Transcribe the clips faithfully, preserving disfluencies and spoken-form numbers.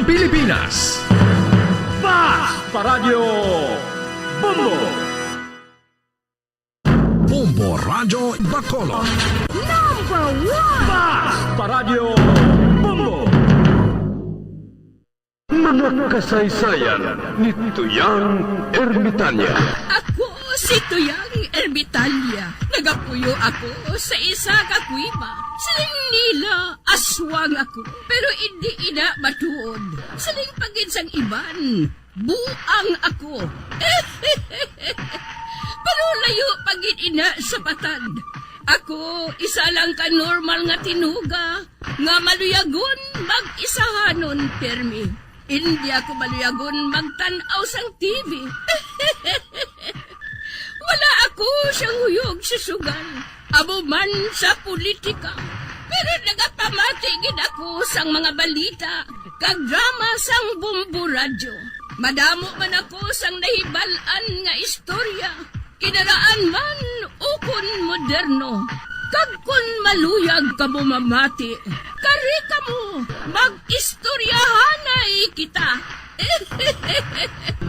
Pilipinas. Fast Paradyo Bombo. Bombo Radyo Bacolod. Number one. Fast Paradyo Bombo. Mga kasaysayan ni Tuyang Ermitanya. Ako si Tuyang Ermitanya. Nagapuyo ako sa isa ka kuweba. Siling nila, aswang ako, pero indi ina matuod. Siling pa gid sang iban, buang ako. Pero layo pa gid ina sa patad. Ako, isa lang ka normal nga tinuga nga maluyagon mag-isahanon pirmi. Indi ako maluyagon magtan-aw sang T V. Wala ako siyang huyog sa sugal, amo man sa politika. Pero nagapamati gid ako sang mga balita kag drama sang Bombo Radyo. Madamo man ako sang nahibal-an nga istorya, kinaraan man ukon moderno. Kag kon maluyag kamo mamati, kari kamo, mag-istoryahanay kita.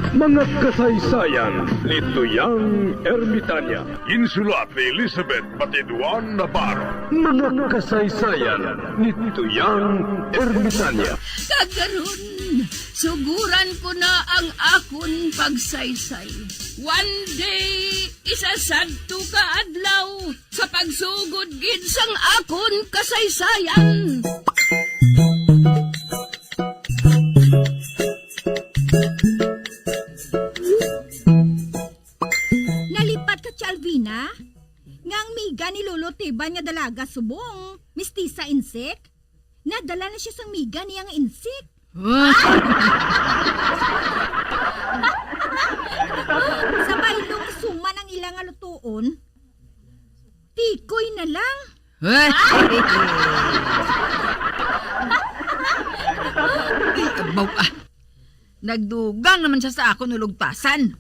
Mga kasaysayan ni Tuyang Ermitanya. Ginsulat ni Elizabeth Batiduan Navarro. Mga kasaysayan ni Tuyang Ermitanya. Kag karon, suguran ko na ang akon pagsaysay. One day, isa sadto ka adlaw, sa pagsugod gid sang akon kasaysayan. Nalipat ka, Tia Alvina? Nga ang miga ni Lolo Teban nga dalaga subong, mistisa insik? Nadala na siya sang miga niya nga insik. Sa baylo nga suman ang ila nga lutuon, tikoy na lang. Ay, abaw, ah. Nagdugang naman siya sa akon ulugtasan.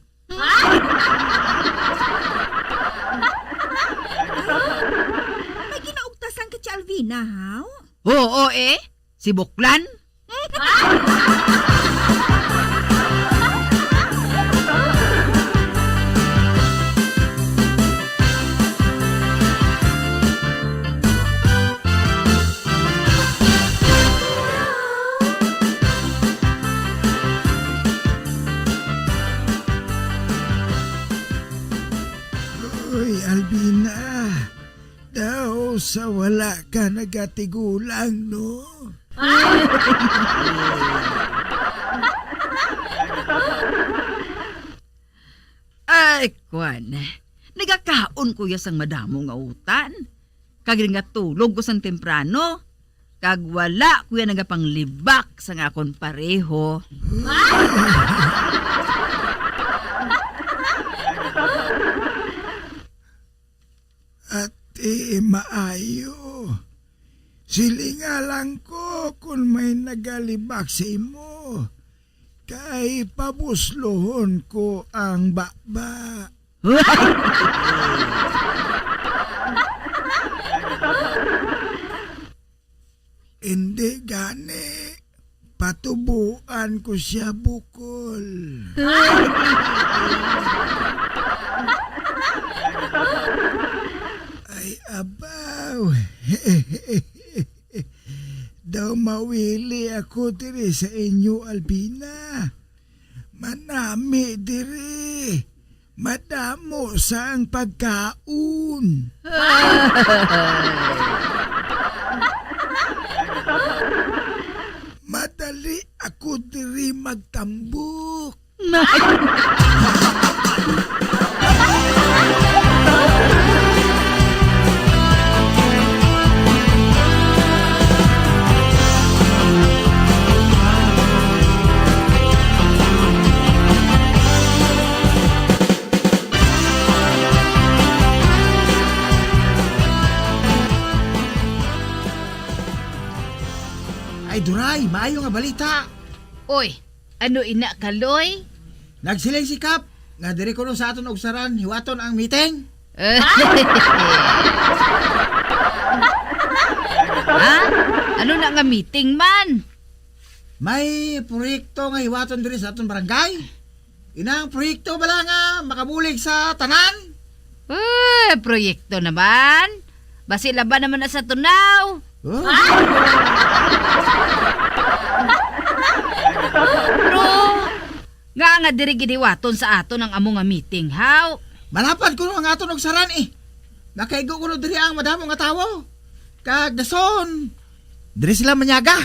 May ginaugtasan ka, Tia Alvina, haw? Oo, eh. Si Buklan? Uy, Alvina, daw sa wala ka nagatigulang, no? Ay, kwan. Nagakaon ko ya sang madamo nga utan. Kag rin nga tulog ko sang temprano. Kag wala ko ya nagapanglibak sang akon pareho. Ati, maayo. Silinga lang ko kon may nagalibak sa imo, kay pabuslohon ko ang baba. Indi gani, patubuan ko sia bukol. Ay, abaw. Daw mawili ako diri sa inyo, Alvina. Manami diri. Madamo sang pagkaon. Madali ako diri magtambok. Ay, Duray, maayo nga balita. Oy, ano ina, Kaloy? Nagsiling si Kap nga diri kuno sa aton ugsaran hiwaton ang meeting. Ha? Ano na nga meeting man? May proyekto nga hiwaton diri sa aton barangay. Inang proyekto bala nga makabulig sa tanan? Eh, proyekto naman. Basi laban naman na sa tunaw. Oh. Pero, nga nga diri gid hiwaton sa aton ang amo nga meeting, haw? Malapad kuno ang aton ugsaran, eh. Makaigo kuno diri ang madamo nga tawo. Kag dason, diri sila manyaga.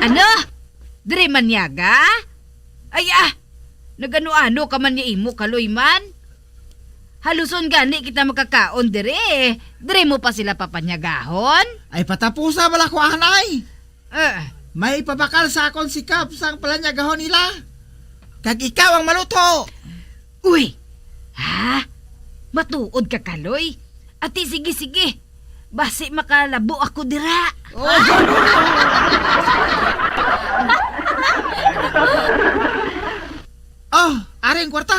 Ano? Diri manyaga? Ay, ah, nagano-ano ka man nga imo, Kaloy man? Haluson gani kita makakaon diri. Diri mo pa sila papanyagahon? Ay, patapusa bala ko, anay. Eh. May ipabakal sa akon si Kap sang palanyagahon nila. Kag ikaw ang maluto. Uy! Ha? Matuod ka, Kaloy? Ati, sige, sige. Basi makalabo ako dira. Oh. Oh, aring kwarta.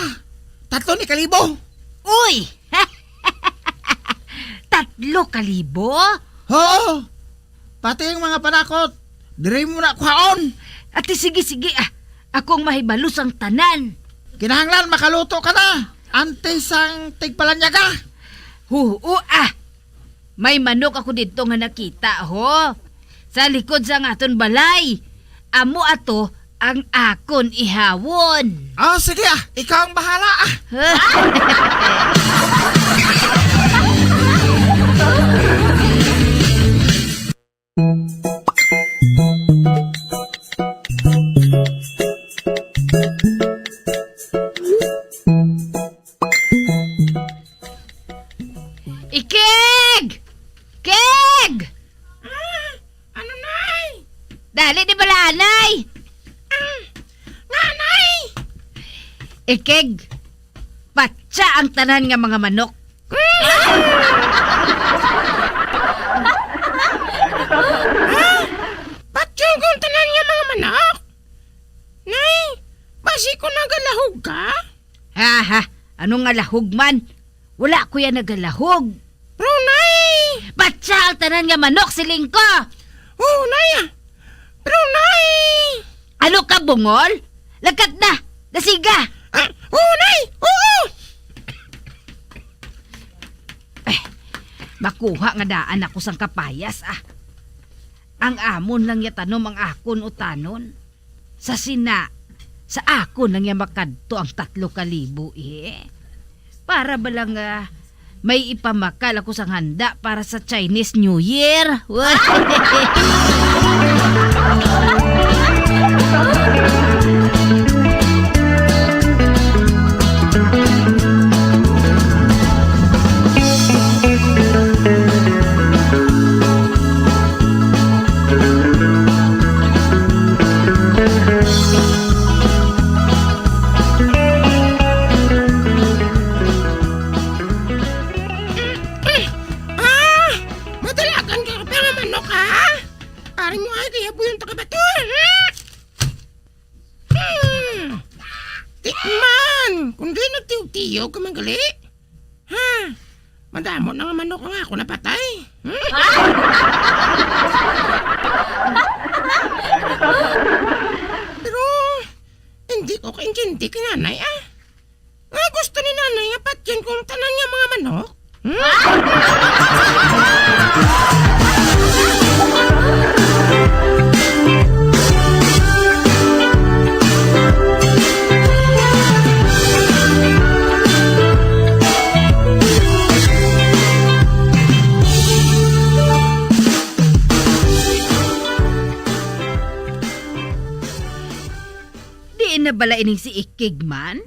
Tatlo ni kalibo. Uy! Tatlo ka libo? Oo. Pati ang mga panakot, diri mo na kuhaon. Ati, sige, sige, ah. Akong mahibalo sang tanan. Kinahanglan makaluto ka na, antes sang tigpalanyaga. Huo, ah. May manok ako didto nga nakita, ho. Sa likod sang aton balay. Amo ato ang akon ihawon. Oh, sige, ah. Ikaw ang bahala, ah. Ikig! Kig! Ah, ano, Nay? Dali, di bala, Nay? Ah, nga, Nay? Ikig, patsa ang tanan nga mga manok. Ah! Patyon ko ang tanan nga mga manok? Nay, basi ko nagalahog ka? Ha, ha? Ano nga lahog man? Wala ko yan nagalahog. Pero, Nay! Patsa ang tanan nga manok, siling ko! Oo, Nay, ah. Pero, Nay! Ano ka, bungol? Lakat na! Dasiga! Ah, oo, Nay! Oo! Eh, makuha nga daan ako sang kapayas, ah. Ang amon lang ya tanom ang akon utanon. Sa sina, sa akon lang ya makadto ang tatlo ka libo, eh. Para ba lang, ah, may ipamakal ako sang handa para sa Chinese New Year. Ah! Madalagan ka pa nga manok, ha? Ari mo ay kaya buyon ta ka bato, ha? Hmm. Tikman! Kung di nagtiyo-tiyo ka man gali. Ha? Madamo na nga manok nga ako napatay. Hmm? Pero, hindi ko kaintindi kay nanay, ah. Nga gusto ni nanay nga patyon ko ang tanan nga mga manok? Hmm? Diin na bala ining si Ikig man?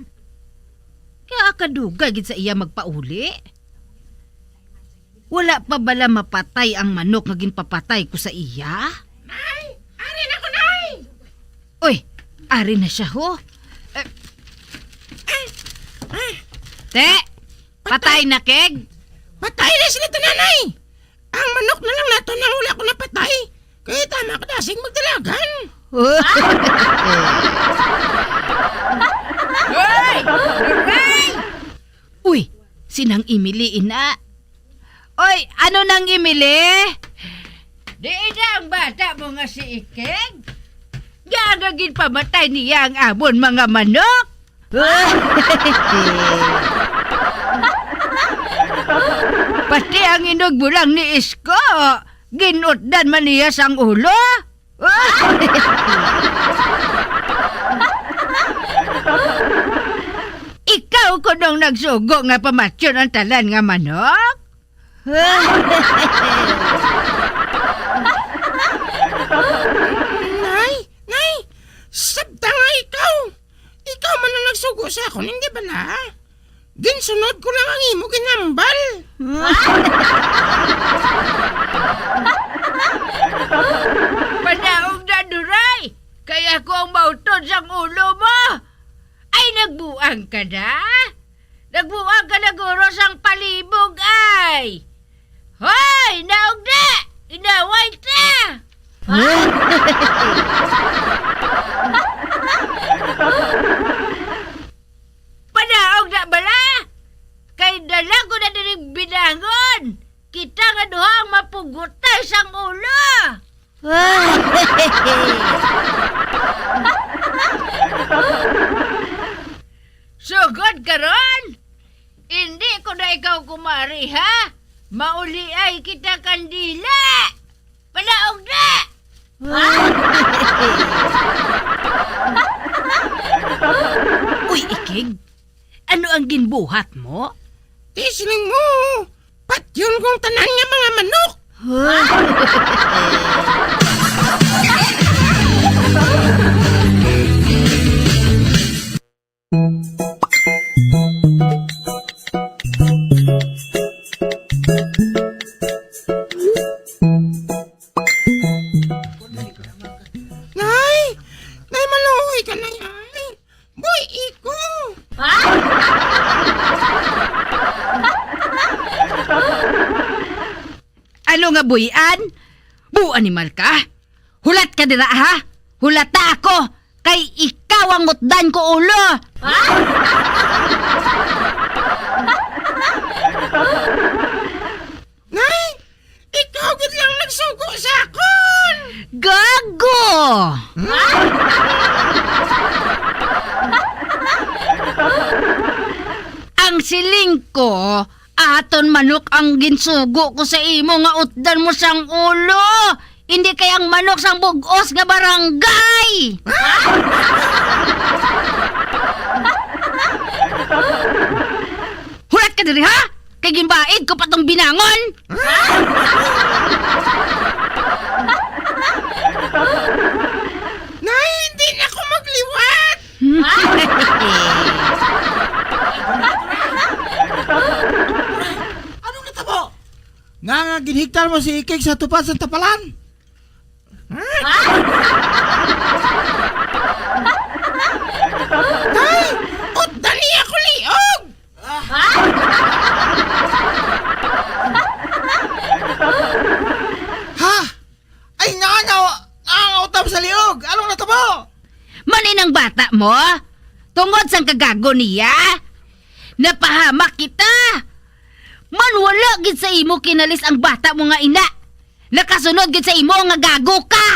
Kaya kadugay gid sa iya magpauli. Wala pa bala mapatay ang manok nga ginpapatay ko sa iya? Nay! Ari na ko, Nay! Uy, ari na siya, ho. Eh, Te, patay na, Keg? Patay na sila tanan, Nay! Ang manok na lang nato nang wala ko napatay. Kaya tama ka dasig magdalagan. Hoy! Hoy! Uy, sinang Emily, ina. Oy, ano nang Emily? Di na ang bata mo nga si Iking? Nga nga ginpamatay niya ang amon mga manok? Pati ang inugbulang ni Isko, ginutdan man niya sang ulo? Ikaw kunong nagsugo nga pamatyon ang tanan nga manok? Nay, nay, sabta nga ikaw. Ikaw man ang nagsugo sa akon, hindi bala? Ginsunod ko lang ang imo ginhambal. Padaog na, Duray, kay ako ang mautod sang ulo mo. Ay, nagbuang ka na? Nagbuang ka na guro sang palibog, ay! Hoy, naog na! Inaway ta! Panaog na bala! Kay dala ko na diri binangon! Kita nga duha ang mapugutay sang ulo! Sugod karon, hindi ko na ikaw kumari, ha? Mauliay kita kandila. Palaog na! Uy, Ikig, ano ang ginbuhat mo? Ti siling mo, patyon kong tanan nga mga manok. Nay! Nay, maluoy ka, Nay, ay! Boy, iko! Ano nga buy-an? Bu animal ka? Hulat ka dira, ha? Hulata ako, kay ikaw ang ngutdan ko ulo. Nay, ikaw gid lang nagsugo sa akon. Gago! Ang siling ko, aton manok ang ginsugo ko sa imo nga utdan mo sang ulo. Hindi kay ang manok sang bug-os nga barangay. Hulat ka diri, ha? Kay ginbaid ko pa tong binangon. Nay, hindi na ko magliwat. Ano natabo? Nga nga ginhigtal mo si Ikig sa tupad sa tapalan? Tay, utdan niya ko liog! Ha? Ay, nga, nga, nga, utab sa liog! Anong natabo? Mani nang bata mo? Tungod sang kagago niya, napahamak kita. Man wala gid sa imo kinalis ang bata mo nga ina. Nakasunod gid sa imo nga gago ka.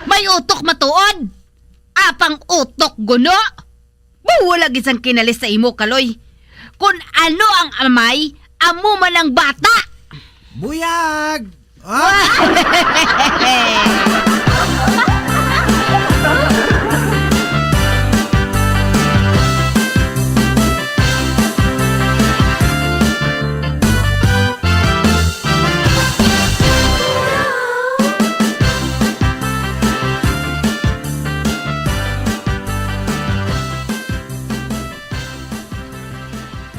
May utok matuod. Apang utok guno. Buho lagi sang kinalis sa imo, Kaloy. Kun ano ang amay, amo man ang bata. Buyag! Ah!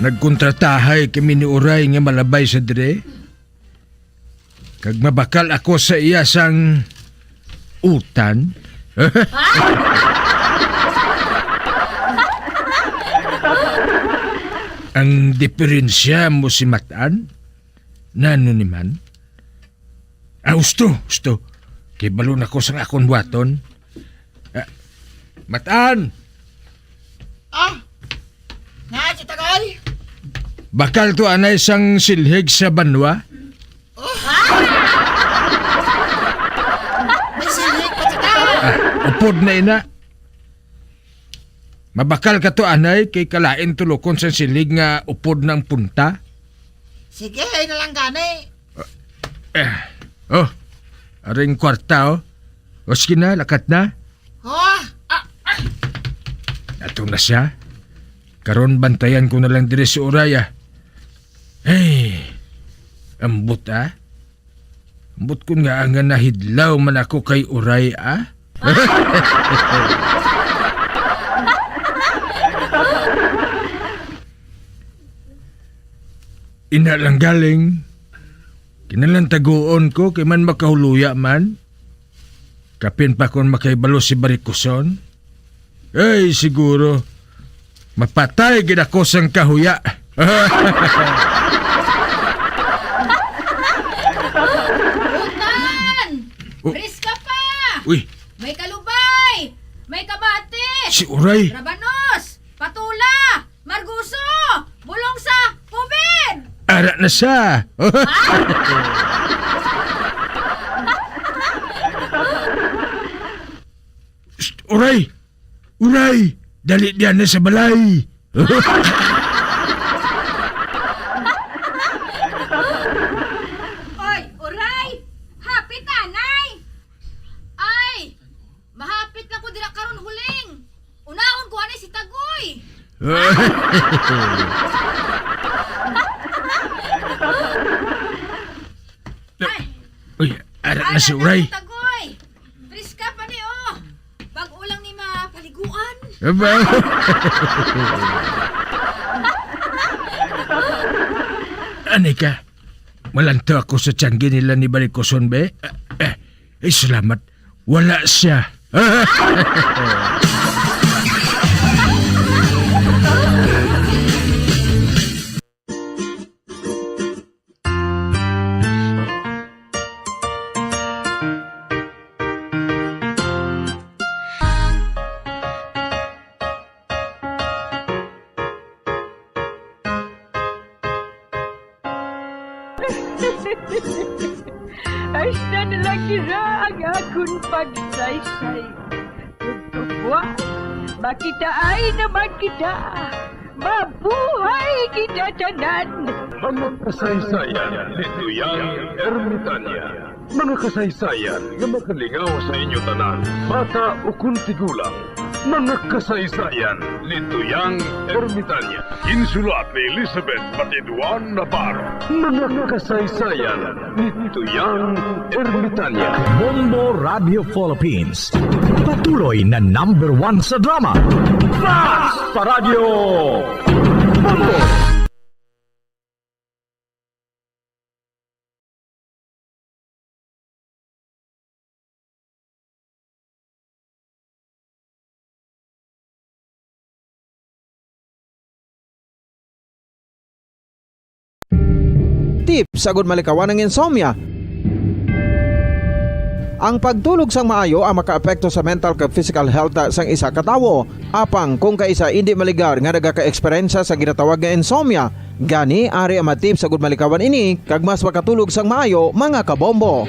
Nagkontratahay kami ni Uray nga malabay sa dire, kag mabakal ako sa iya sang utan. Ang diferensya mo si Matan? Nano ni man? Ah, husto, husto. Kay balo na ko sang akon buhaton. Ah, Matan! Ah! Itagay! Bakal to anay sang silhig sa banwa? Oh. May silhig pa kita! Ah, upod na ina. Mabakal ka to anay kay kalain tulokon sang silhig nga upod nang punta. Sige, ay na lang gani. Eh, oh, aring kwarta, oh. O, sige na, lakat na. Oh, ah, ah. Ato na siya. Karon, bantayan ko na lang diri si Uray, ah. Ay, ambot, ah. Ambot kun nga nga nahidlaw man ako kay Uray, ah. Ina lang galing. Kinahanglan taguon ko kay man makahuluya man. Kapin pa kon makahibalo si Barikoson. Ay, siguro. Mapatay gid ako sang kahuya. Utan! Oh. Priska pa! Uy. May kalubay! May kabati! Si Uray! Rabanos! Patula! Marguso! Bulong sa COVID! Ara na siya! Psst, Uray! Uray! Dali diyan na sa balay! Oy, Uray! Hapit anay! Ay! Mahapit na ko dira karon, Uling! Unahon ko anay si Tagoy! Ay! Uy, ara na si Uray. Tagoy! Priska pa ni, oh! Bag-o lang ni mapaliguan. Aba. Ani ka? Malanto ako sa tiyanggi nila ni Barikoson, be. Eh, eh, eh, salamat. Wala siya. Hasta na lang dira ang akon pagsaysay. Ug buwas, makitaay naman kita. Mabuhay kita tanan! Mga kasaysayan ni Tuyang Ermitania. Mga kasaysayan nga makalingaw sa inyo tanan, bata ukon tigulang. Mga kasaysayan ni Tuyang Ermitania. Insulat ni Elizabeth Batiduan Navarro. Mga kasaysayan ni Tuyang Ermitania. Bombo Radio Philippines. Patuloy na number one sa drama. Fast pa Radyo Bombo! Tips agud malikawan ang insomnia. Ang pagtulog sang maayo ang makaapekto sa mental kag physical health sang isa ka tawo. Apang kung kaisa indi maligar nga nagaka-eksperyensya sa ginatawag nga insomnia, gani ari ang mga tips agud malikawan ini kag mas makatulog sang maayo, mga kabombo.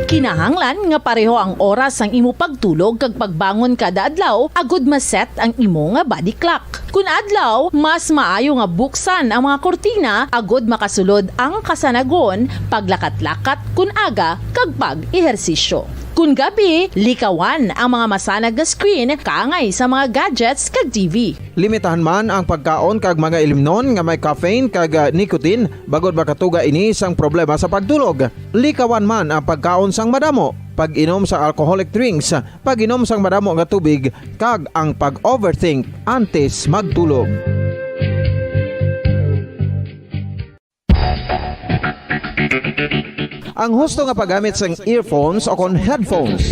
Kinahanglan nga pareho ang oras sang imo pagtulog kag pagbangon kada adlaw agud ma-set ang imo nga body clock. Kun adlaw, mas maayo nga buksan ang mga kurtina agud makasulod ang kasanagon, paglakat-lakat kun aga, kag pag-ehersisyo. Kun gabi, likawan ang mga masanag nga screen kaangay sa mga gadgets kag T V. Limitahan man ang pagkaon kag mga ilimnon nga may caffeine kag, ah, nicotine, bangod makatuga ini sang problema sa pagtulog. Likawan man ang pagkaon sang madamo, pag-inom sang alcoholic drinks, pag-inom sang madamo nga tubig, kag ang pag-overthink antes magtulog. Ang husto nga paggamit sang earphones o kon headphones.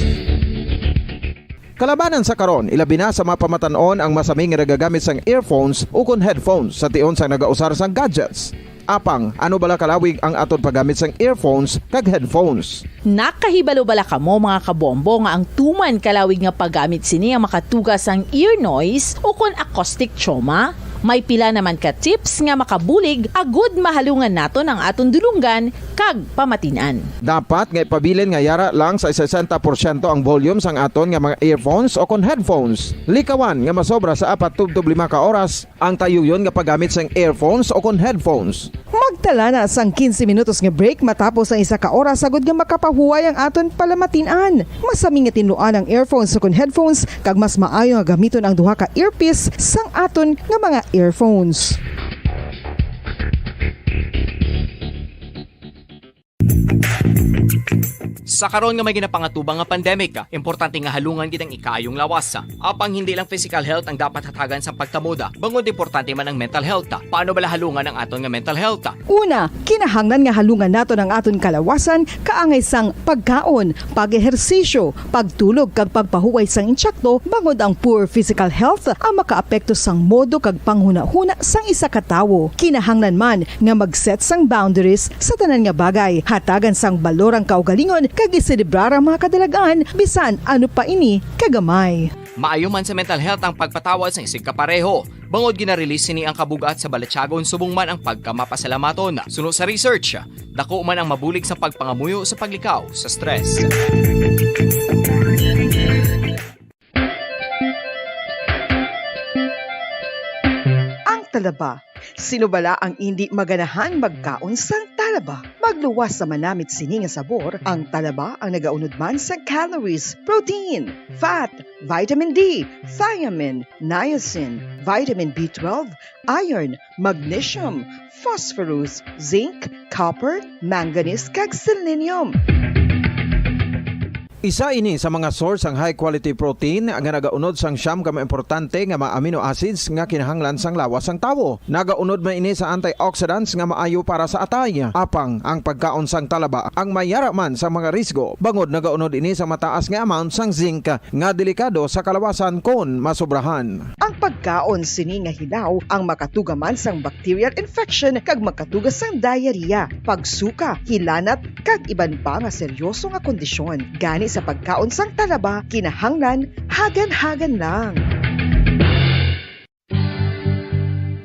Kalabanan sa karon, ilabi na sa mga pamatan-on ang masami nga nagagamit sang earphones o kon headphones sa tion sang nagausar sang gadgets. Apang, ano bala kalawig ang aton paggamit sang earphones kag headphones? Nakahibalo bala kamo, mga kabombo, nga ang tuman kalawig nga paggamit sini ang makatuga sang ear noise ukon acoustic trauma? May pila naman ka tips nga makabulig agud mahalungan naton ang aton dulonggan kag pamatin-an. Dapat nga ipabilin nga yara lang sa sesenta porsyento ang volume sang aton nga mga earphones o kon headphones. Likawan nga masobra sa apat tubtob lima ka oras ang tayuyon nga paggamit sang earphones o kon headphones. Magtala na sang quince minutos nga break matapos ang isa ka oras, agud nga makapahuway ang aton palamatin-an. Masami nga tinluan ang earphones o kon headphones, kag mas maayo nga gamiton ang duha ka earpiece sang aton nga mga earphones. Sa karon nga may ginapangatubang nga pandemic, importante nga halungan gid ang ikaayong lawas. Apang hindi lang physical health ang dapat hatagan sang pagtamod, bangod importante man ang mental health. Paano bala halungan ang aton nga mental health? Una, kinahanglan nga halungan naton ang aton kalawasan kaangay sang pagkaon, pag-ehersisyo, pagtulog kag pagpahuway sang intsakto, bangod ang poor physical health ang makaapekto sang modo kag panghunahuna sang isa ka tawo. Kinahanglan man nga mag-set sang boundaries sa tanan nga bagay, hatagan sang balor ang kaugalingon kag iselebrar ang mga kadalag-an, bisan ano pa ini kagamay. Maayo man sa mental health ang pagpatawad sang isigkapareho, bangod gina-release sini ang kabug-at sa balatyagon subong man ang pagkamapasalamaton. Suno sa research, dako man ang mabulig sa pagpangamuyo sa paglikaw sa stress. Ang talaba. Sino bala ang indi maganahan magkaon sang talaba? Magluwas sa manamit sini nga sabor, ang talaba ang nagaunod man sa calories, protein, fat, vitamin D, thiamine, niacin, vitamin B twelve, iron, magnesium, phosphorus, zinc, copper, manganese, kag selenium. Isa ini sa mga source sang high quality protein nga nagaunod sang siyam ka mga importante nga mga amino acids nga kinahanglan sang lawas sang tawo. Nagaunod man ini sa antioxidants nga maayo para sa atay. Apang ang pagkaon sang talaba ang mayara man sa mga risgo, bangod nagaunod ini sa mataas nga amount sang zinc nga delikado sa kalawasan kon masobrahan. Ang pagkaon sini nga hilaw ang makatuga man sang bacterial infection kag makatuga sang diarrhea, pagsuka, hilanat, kag iban pa nga seryoso nga kondisyon. Gani sa pagkaon sang talaba, kinahanglan hagan-hagan lang.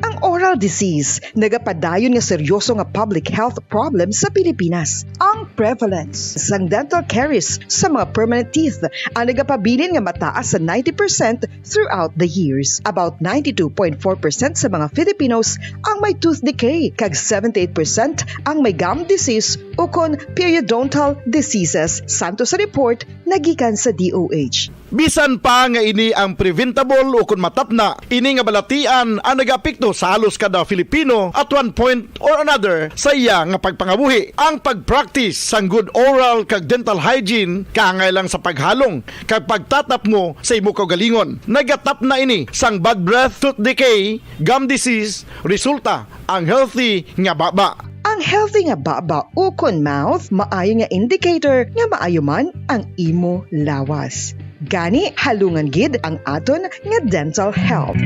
Ang oral disease nagapadayon nga seryoso nga public health problem sa Pilipinas. Ang prevalence sang dental caries sa mga permanent teeth ang nagapabilin nga mataas sa ninety percent throughout the years. About ninety-two point four percent sa mga Filipinos ang may tooth decay, kag seventy-eight percent ang may gum disease ukon periodontal diseases, santo sa report nagikan sa D O H. Bisan pa nga ini ang preventable ukon matapna, ini nga balatian ang nagaapekto sa halos kada Filipino at one point or another sa iya nga pagpangabuhi. Ang pag-practice sang good oral kag dental hygiene kaangay lang sa paghalong kag pagtatapngo sa imo kaugalingon. Nagatapna ini sang bad breath, tooth decay, gum disease, resulta ang healthy nga baba. Ang healthy nga baba ukon mouth maayo nga indicator nga maayo man ang imo lawas. Gani, halungan gid ang aton nga dental health.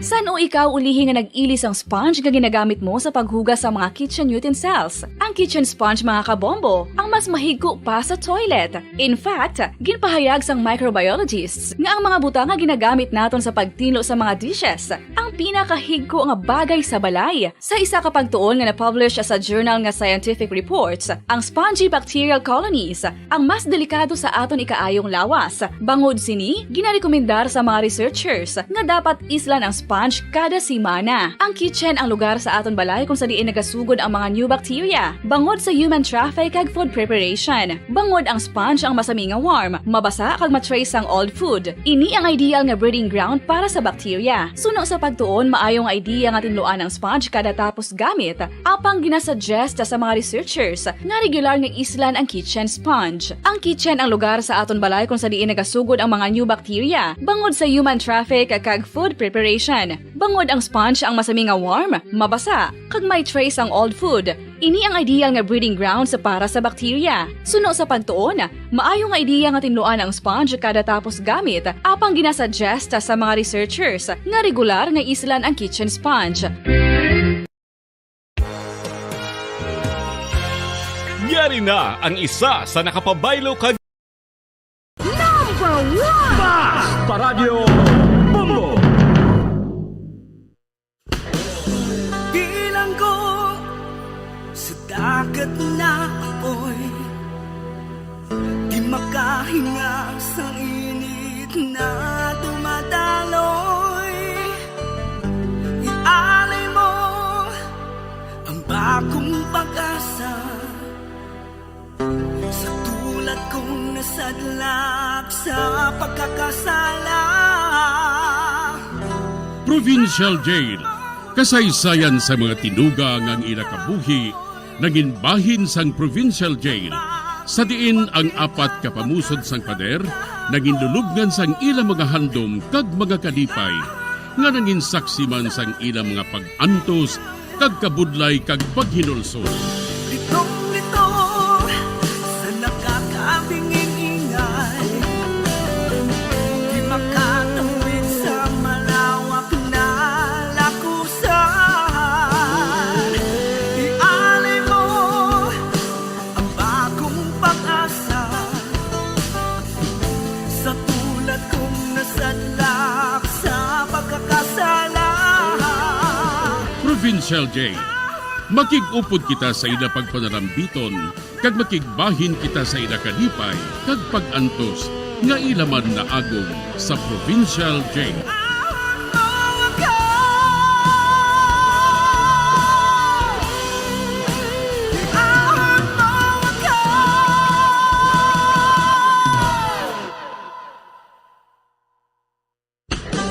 San-o ikaw ulihi nga nag-ili sang sponge nga ginagamit mo sa paghugas sa mga kitchen utensils? Ang kitchen sponge, mga kabombo, ang mas mahigko pa sa toilet. In fact, ginpahayag sang microbiologists nga ang mga butang nga ginagamit naton sa pagtinlo sa mga dishes ang pinakahigko nga bagay sa balay. Sa isa ka pagtuon nga na-publish sa journal nga Scientific Reports, ang spongy bacterial colonies ang mas delikado sa aton ikaayong lawas. Bangod sini, ginarekomendar sa mga researchers nga dapat islan ang sponge kada semana. Ang kitchen ang lugar sa aton balay kung sa diin nagasugod ang mga new bacteria, bangod sa human traffic kag food preparation. Bangod ang sponge ang masami nga warm, mabasa kag ma-trace sang old food. Ini ang ideal nga breeding ground para sa bacteria. Suno sa pagtuon, maayo nga idea nga tinluan ang sponge kada tapos gamit. Apang ginasuggest sa mga researchers nga regular nga islan ang kitchen sponge. Ang kitchen ang lugar sa aton balay kung sa diin nagasugod ang mga new bacteria, bangod sa human traffic kag food preparation. Bangod ang sponge ang masami nga warm, mabasa, kag may trace ang old food, Ini ang ideal nga breeding grounds para sa bakterya. Suno sa pagtuon, maayo nga ideya nga tinluan ang sponge kada tapos gamit, apang ginasuggest sa mga researchers nga regular nga islan ang kitchen sponge. Yari na ang isa sa nakapabaylo kag Number one! Basta Radyo Bombo! Bilanggo sa dagat na apoy, di makahinga sa init na dumadaloy. Ialay mo ang bagong pag-asa sa tulad kong nasadlak sa pagkakasala. Provincial Jail, kasaysayan sa mga tinuga nga ang ila kabuhi nangin bahin sang Provincial Jail, sa diin ang apat ka pamusod sang pader nangin lulubngan sang ila mga handom kag mga kalipay, nga nangin saksi man sang ila mga pag-antos kag kabudlay kag paghinulsol. Litong-lito sa nakakabinging ingay, di makatawid sa malawak na lakusan. Ialay mo ang bagong pag-asa sa tulad kong nasadlak sa pagkakasala. Provincial Jail. Makig-upod kita sa ila pagpanarambiton, kag makigbahin kita sa ila kalipay kag pag-antos nga ila man naagom sa Provincial Jail.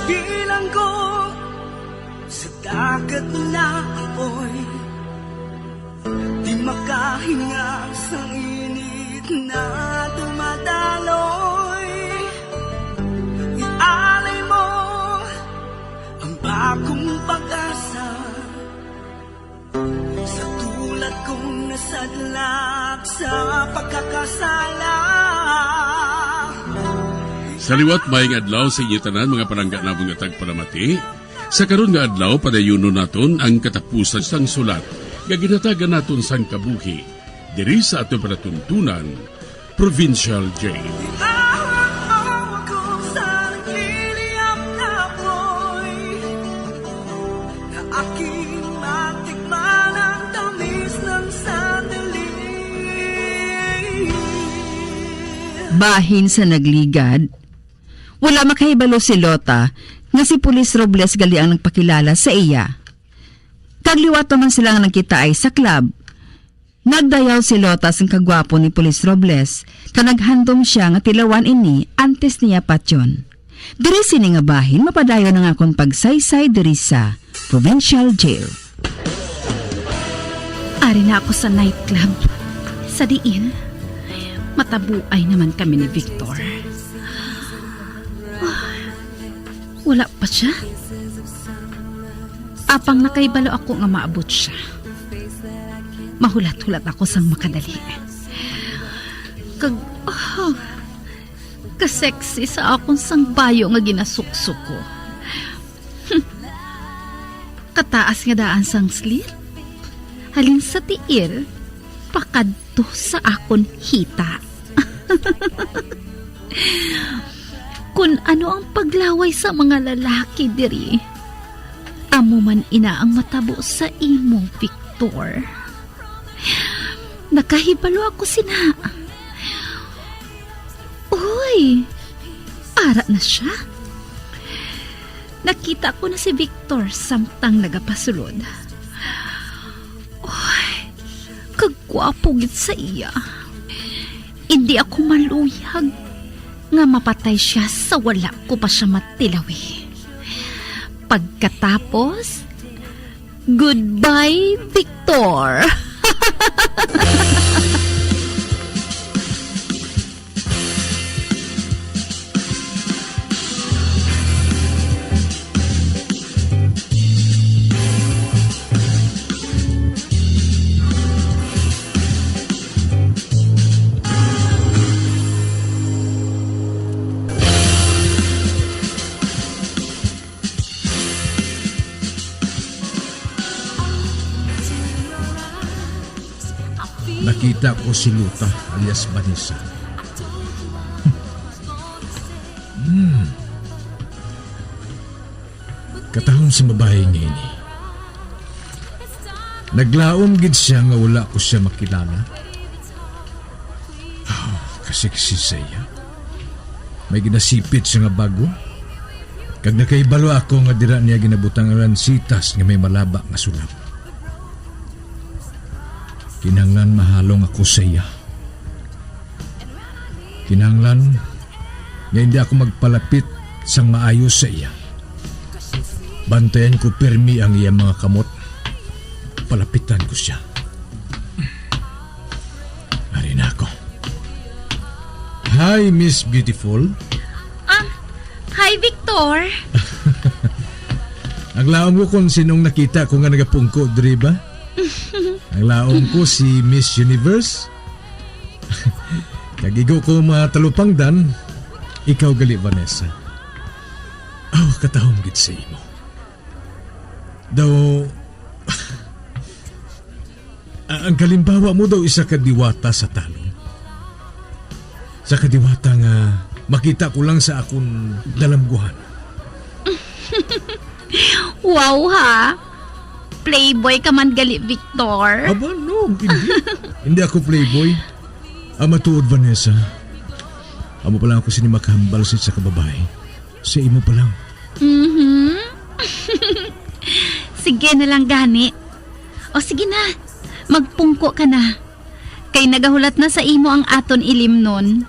Bilanggo sa dagat na apoy, di makahinga sa init na dumadaloy. Ialay mo ang bagong pag-asa sa tulad kong nasadlak sa pagkakasala. Sa liwat, maayong adlaw sa inyo tanan, mga palangga namon nga tagpalamati. Sa karon nga adlaw, padayunon naton ang katapusan sang sulat nga ginhatagan naton sang kabuhi diri sa aton palatuntunan, Provincial Jail. Iahon mo ako sa nagliliyab na apoy, na aking matikman ang tamis ng sandali. Bahin sa nagligad, wala makahibalo si Lota nga si Pulis Robles gali ang nagpakilala sa iya. Kag liwat pa man sila nga nagkitaay sa club. Nagdayaw si Lota sang kagwapo ni Pulis Robles, kag naghandom sia nga tilawan ini antes niya patyon. Diri sini nga bahin mapadayon ang akon pagsaysay diri sa Provincial Jail. Ari na ako sa nightclub, sa diin matabuay naman kami ni Victor. Wala pa siya? Apang nakahibalo ako nga maabot siya. Mahulat-hulat ako sang makadali. Kag, oh, ka-sexy sa akon sang bayo nga ginasuksok ko. Hmm. Kataas nga daan sang slit. Halin sa tiil, pakadto sa akon hita. Kun ano ang paglaway sa mga lalaki diri, amo man ina ang matabo sa imo, Victor. Nakahibalo ako sina. Uy, ara na siya. Nakita ko na si Victor samtang nagapasulod. Uy, kagwapo gid sa iya. Indi ako maluyag nga mapatay siya sa wala ko pa siya matilawi. Pagkatapos, goodbye, Victor! Nakita ko si Luta alias Vanessa. Hmm. Katahom sa babayi nga ini. Naglaom gid siya nga wala ko siya makilala. Ah, kasiksi sa iya. May ginasipit siya nga bago. Kag nakahibalo ako nga dira niya ginabutang ang lansitas nga may malaba nga sulab. Kinahanglan mahalong ako sa iya. Kinahanglan nga hindi ako magpalapit sang maayo sa iya. Bantayan ko pirmi ang iya mga kamot. Palapitan ko siya. Ari na ako. Hi, Miss Beautiful. Ah, hi, Victor. Ang laom ko kung sinong nakita ko nga nagapungko diri ba? Ang laom ko si Miss Universe. Kag igo ko matalupangdan, ikaw gali, Vanessa. Aw, katahom gid sa imo. Daw, a-, ang kalimbawa mo daw isa ka diwata sa talon. Sa kadiwata nga makita ko lang sa akon dalamguhan. Wow, ha? Playboy ka man gali, Victor. Aba, no, hindi. Hindi ako playboy. Ang matuod, Vanessa, amo pa lang ako sini makahambal sa isa ka babayi. Sa imo pa lang. Mhm. Sige na lang gani. O sige na, magpungko ka na. Kay nagahulat na sa imo ang aton ilimnon.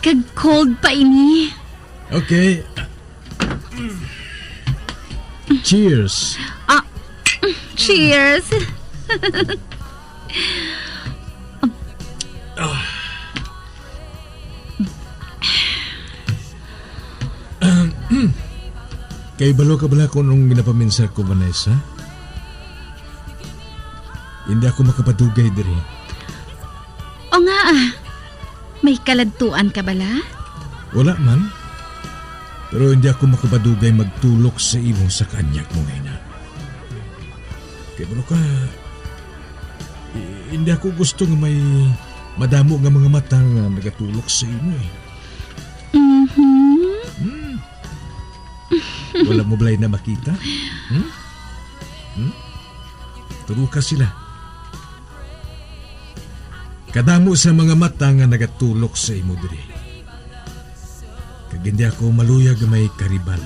Kag cold pa ini. Okay. Cheers. Ah, cheers. Kay balo ka bala kung anong ginapaminsar ko, Vanessa? Hindi ako makapadugay diri. O nga, ah. May kaladtuan ka bala? Wala man. Pero hindi ako makapadugay magtulok sa imo sa kanyag mo, Ina. Kay balo ka, i-, hindi ako gusto nga may madamo nga mga mata nga nagatulok sa imo, eh. Mhm. Hmm. Wala mo balay na makita? Hmm? Hmm? Tulo ka sila. Kadamo sa mga mata nga nagatulok sa imo diri. Kag hindi ako maluyag nga may karibal.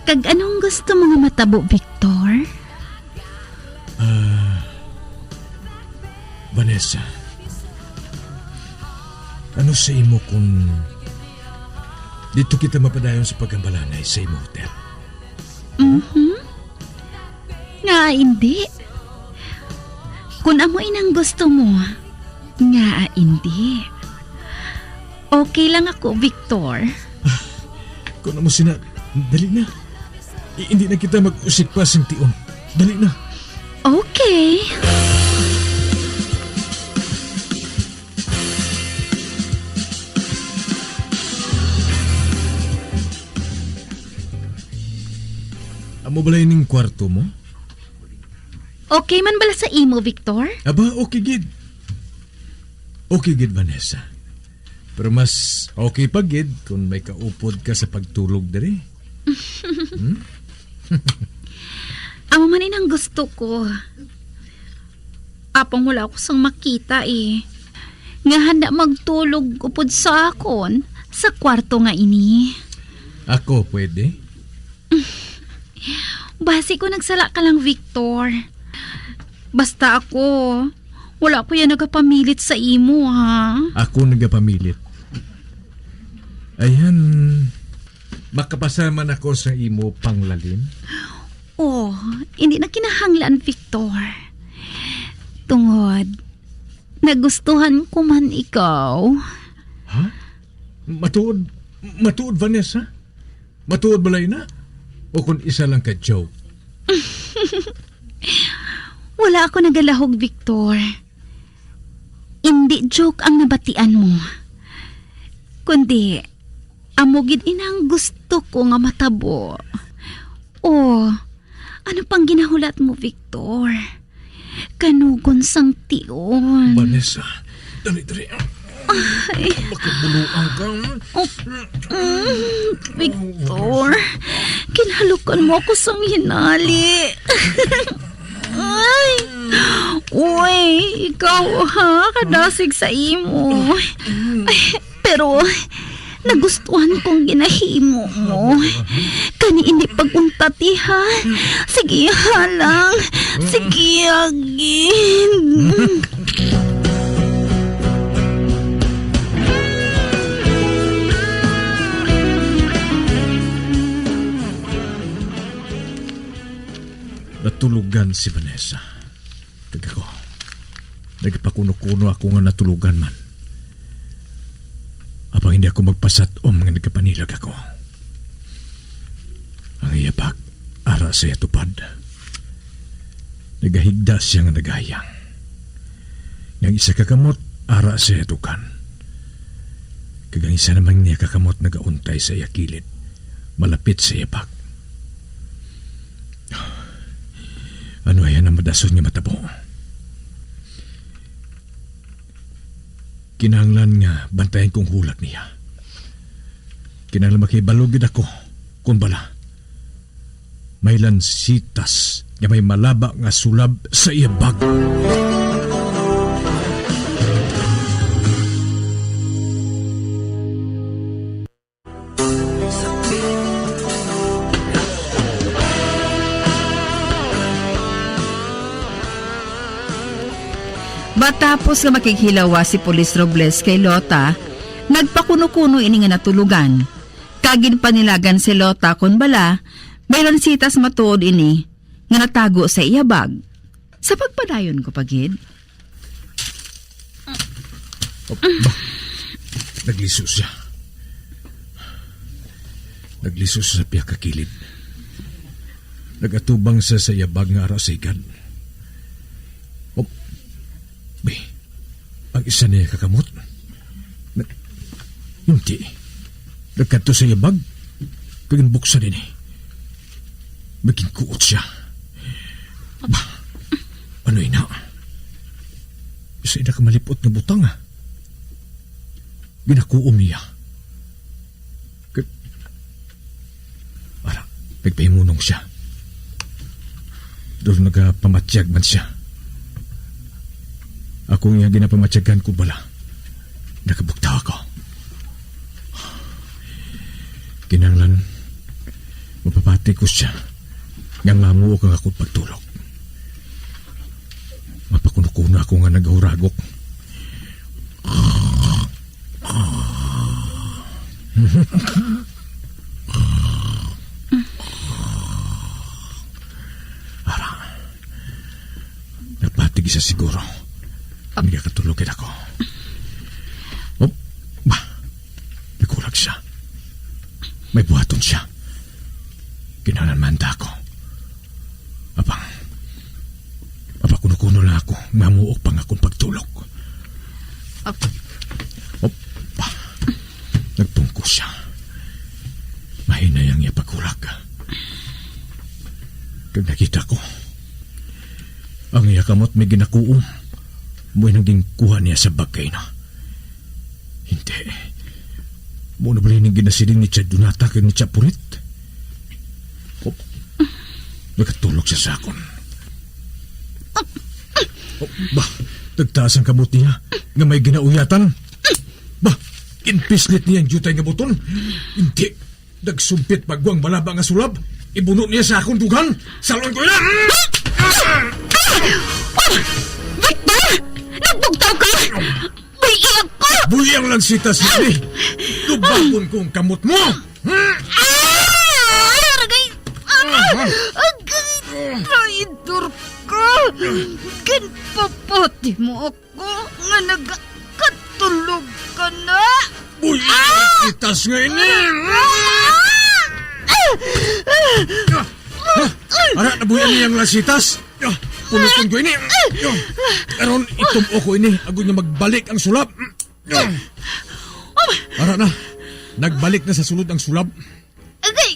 Kag anong gusto mo nga matabo, Victor? Ah, Vanessa, ano sa imo kung dito kita mapadayon sa paghambalanay sa imo hotel? Mhm. Nga hindi? Kung amo inang gusto mo, nga hindi? Okay lang ako, Victor. Kung amo sina, dali na. I-, hindi na kita mag-usik pa sing tion. Dali na. Okay. Amo bala ining kwarto mo? Okay man bala sa imo, Victor? Aba, okay gid. Okay gid, Vanessa. Pero mas okay pa gid kung may kaupod ka sa pagtulog diri. Hmm? Amo man inang gusto ko. Apang wala ako sang makita, eh. Nga handa magtulog upod sa akon sa kwarto nga ini. Ako pwede? Basi ko nagsala ka lang, Victor. Basta ako, wala ko yan nagapamilit sa imo, ha? Ako nagapamilit. Ayan, makapasar man ako sa imo panglalim? Oh, hindi na kinahanglan, Victor. Tungod, nagustuhan ko man ikaw. Ha? Matuod, matuod, Vanessa? Matuod bala ina? O kung isa lang ka joke? Wala ako nagalahog, Victor. Indi joke ang nabatian mo. Kundi, amo gid ina ang gusto ko nga matabo. Oh, ano pang ginahulat mo, Victor? Kanugon sang tion. Vanessa, dali, dali. Ay. Makibuluan ka. Oh, mm, Victor, kinhalukan mo ako sang hinali. Ay. Uy, ikaw ha, kadasig sa imo. Ay, pero nagustuhan kong ginahimo mo. Kani ini pag-untat, ha? Sige, ha lang. Sige, agin. Natulugan si Vanessa. Kag ako, nagapakuno-kuno ako nga natulugan man. Apang hindi ako magpasat-om nga nagapanilag ako. Ang iya bag, ara sa iya tupad. Nagahigda sia nga nagahayang. Nga ang isa ka kamot, ara sa iya tukan. Kag ang isa naman niya ka kamot nagauntay sa iya kilid, malapit sa iya bag. Ano aya ang madason nga matabo? Kinahanglan nga bantayan kong hulat niya. Kinahanglan makahibalo gid ako kon bala may lansitas nga may malaba nga sulab sa iya bag. Matapos nga makighilawas si Pulis Robles kay Lota, nagpakuno-kuno ini nga natulugan. Kag ginpanilagan si Lota kon bala may lansitas matuod ini nga natago sa iya bag. Sa pagpadayon ko pa gid. Oh, ba? Nagliso siya. Nagliso siya sa pihak ka kilid. Nagatubang siya sa iya bag nga ara sa higad. Oh, be, ang isa niya ka kamot. Na-, hindi. Nagkadto sa iya bag. Kag ginbuksan ini. May ginkuot siya. Ba, ano ina? Isa ina ka malipot nga butang, ah. Ginakuom niya. Kag, ara, nagpahimunong siya. Daw nagapamatyag man siya. Ako nga ginapamatyagan ko bala. Nakabugtaw ako. Kinahanglan, mapapati ko siya nga mamuo kang akong pagtulog. Mapakuno-kuno ako nga nagahuragok. Ara, napatig siya siguro. Nagakatulog gid ako. Oh, ba? Nagkulag siya. May buhaton siya. Kinahanglan manda ako. Apang, mapakuno-kuno lang ako, mamuok pa nga akong pagtulog. Ap- Opa, nagtungko siya. Mahinay ang iya pagkulag. Kag nakita ko, ang iya kamot may ginakuom, mo'y nang ginkuha niya sa bagay na. Hindi. Mao na bala ning ginasiling ni Tia Donata kag ni Tia Purit? Oh, nagatulog siya sa akon. Oh, ba, nagtaas ang kamot niya nga may ginauyatan. Ba, ginpislit niya ang diutay nga buton. Hindi. Nagsumpit pa gwa ang malaba nga sulab. Ibuno niya sa akon dughan. Salon ko na. Ah! Ah! Victor! Nagbugtaw ka! Buhi ako! Buhi ang lansitas, Mami. Lubakon ko ang kamot mo. Ah! Aragay! Ah! Agay! Traidor ka! Ginpapati mo ako nga nagakatulog ka na! Buhi ang lansitas nga ini. Ah! Ah! Ah! Ara, nabuhian niya ang lansitas. Ah, puluton ko ini. Ah, karon, itum-o ko ini, agod nga magbalik ang sulab. Ah, ara na. Nagbalik na sa sulod ang sulab. Agay,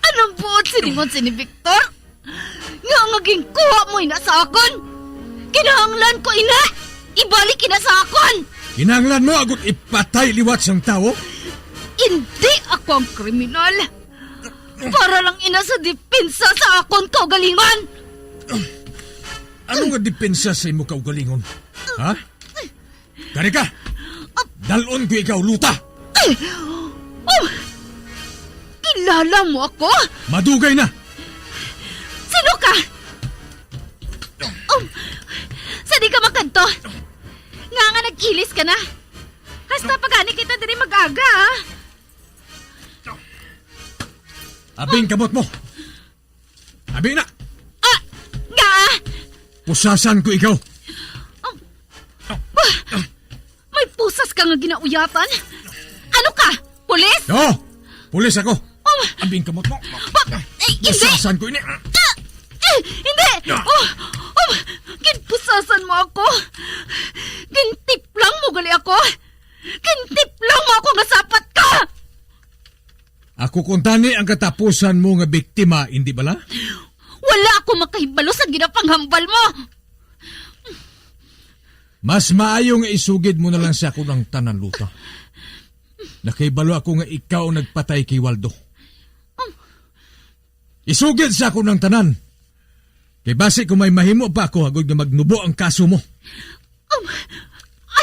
anong buot silingon sini, Victor? Nga nga ginkuha mo ina sa akon? Kinahanglan ko ina! Ibalik ina sa akon! Kinahanglan mo agud ipatay liwat sang tawo? Indi ako ang kriminal. Para lang ina sa depensa sa akon kaugalingon. Ano nga depensa sa imo kaugalingon? Ha? Kari ka! Dal-on ko ikaw, Luta! Ay! Oh! Kilala mo ako? Madugay na! Sino ka? Oh! Sa di ka makadto? Nga nga nag-ilis ka na? Hasta pa gani kita diri mag-aga, ah! Abing kamot mo! Abi na! Ah! Nga! Pusasan ko ikaw! Oh. Bah! May pusas ka nga ginauyatan? Ano ka? Pulis? Oo! Pulis ako! Oh. Abing kamot mo! Ba- Ay, hindi! Pusasan ko ini! Ah! Eh, hindi! Ah! Oh! Oh! Ginpusasan mo ako! Gintiplang mo gali ako! Gintiplang mo ako nga sapat ka! Ako kuntani ang katapusan mo nga biktima, indi bala? Wala ako makahibalo sa ginapanghambal mo. Mas maayo nga isugid mo na lang sa akon ang tanan, Luta. Nakahibalo ako nga ikaw ang nagpatay kay Waldo. Isugid sa akon ang tanan. Kay basi kung may mahimo pa ako, agod nga magnubo ang kaso mo. Um,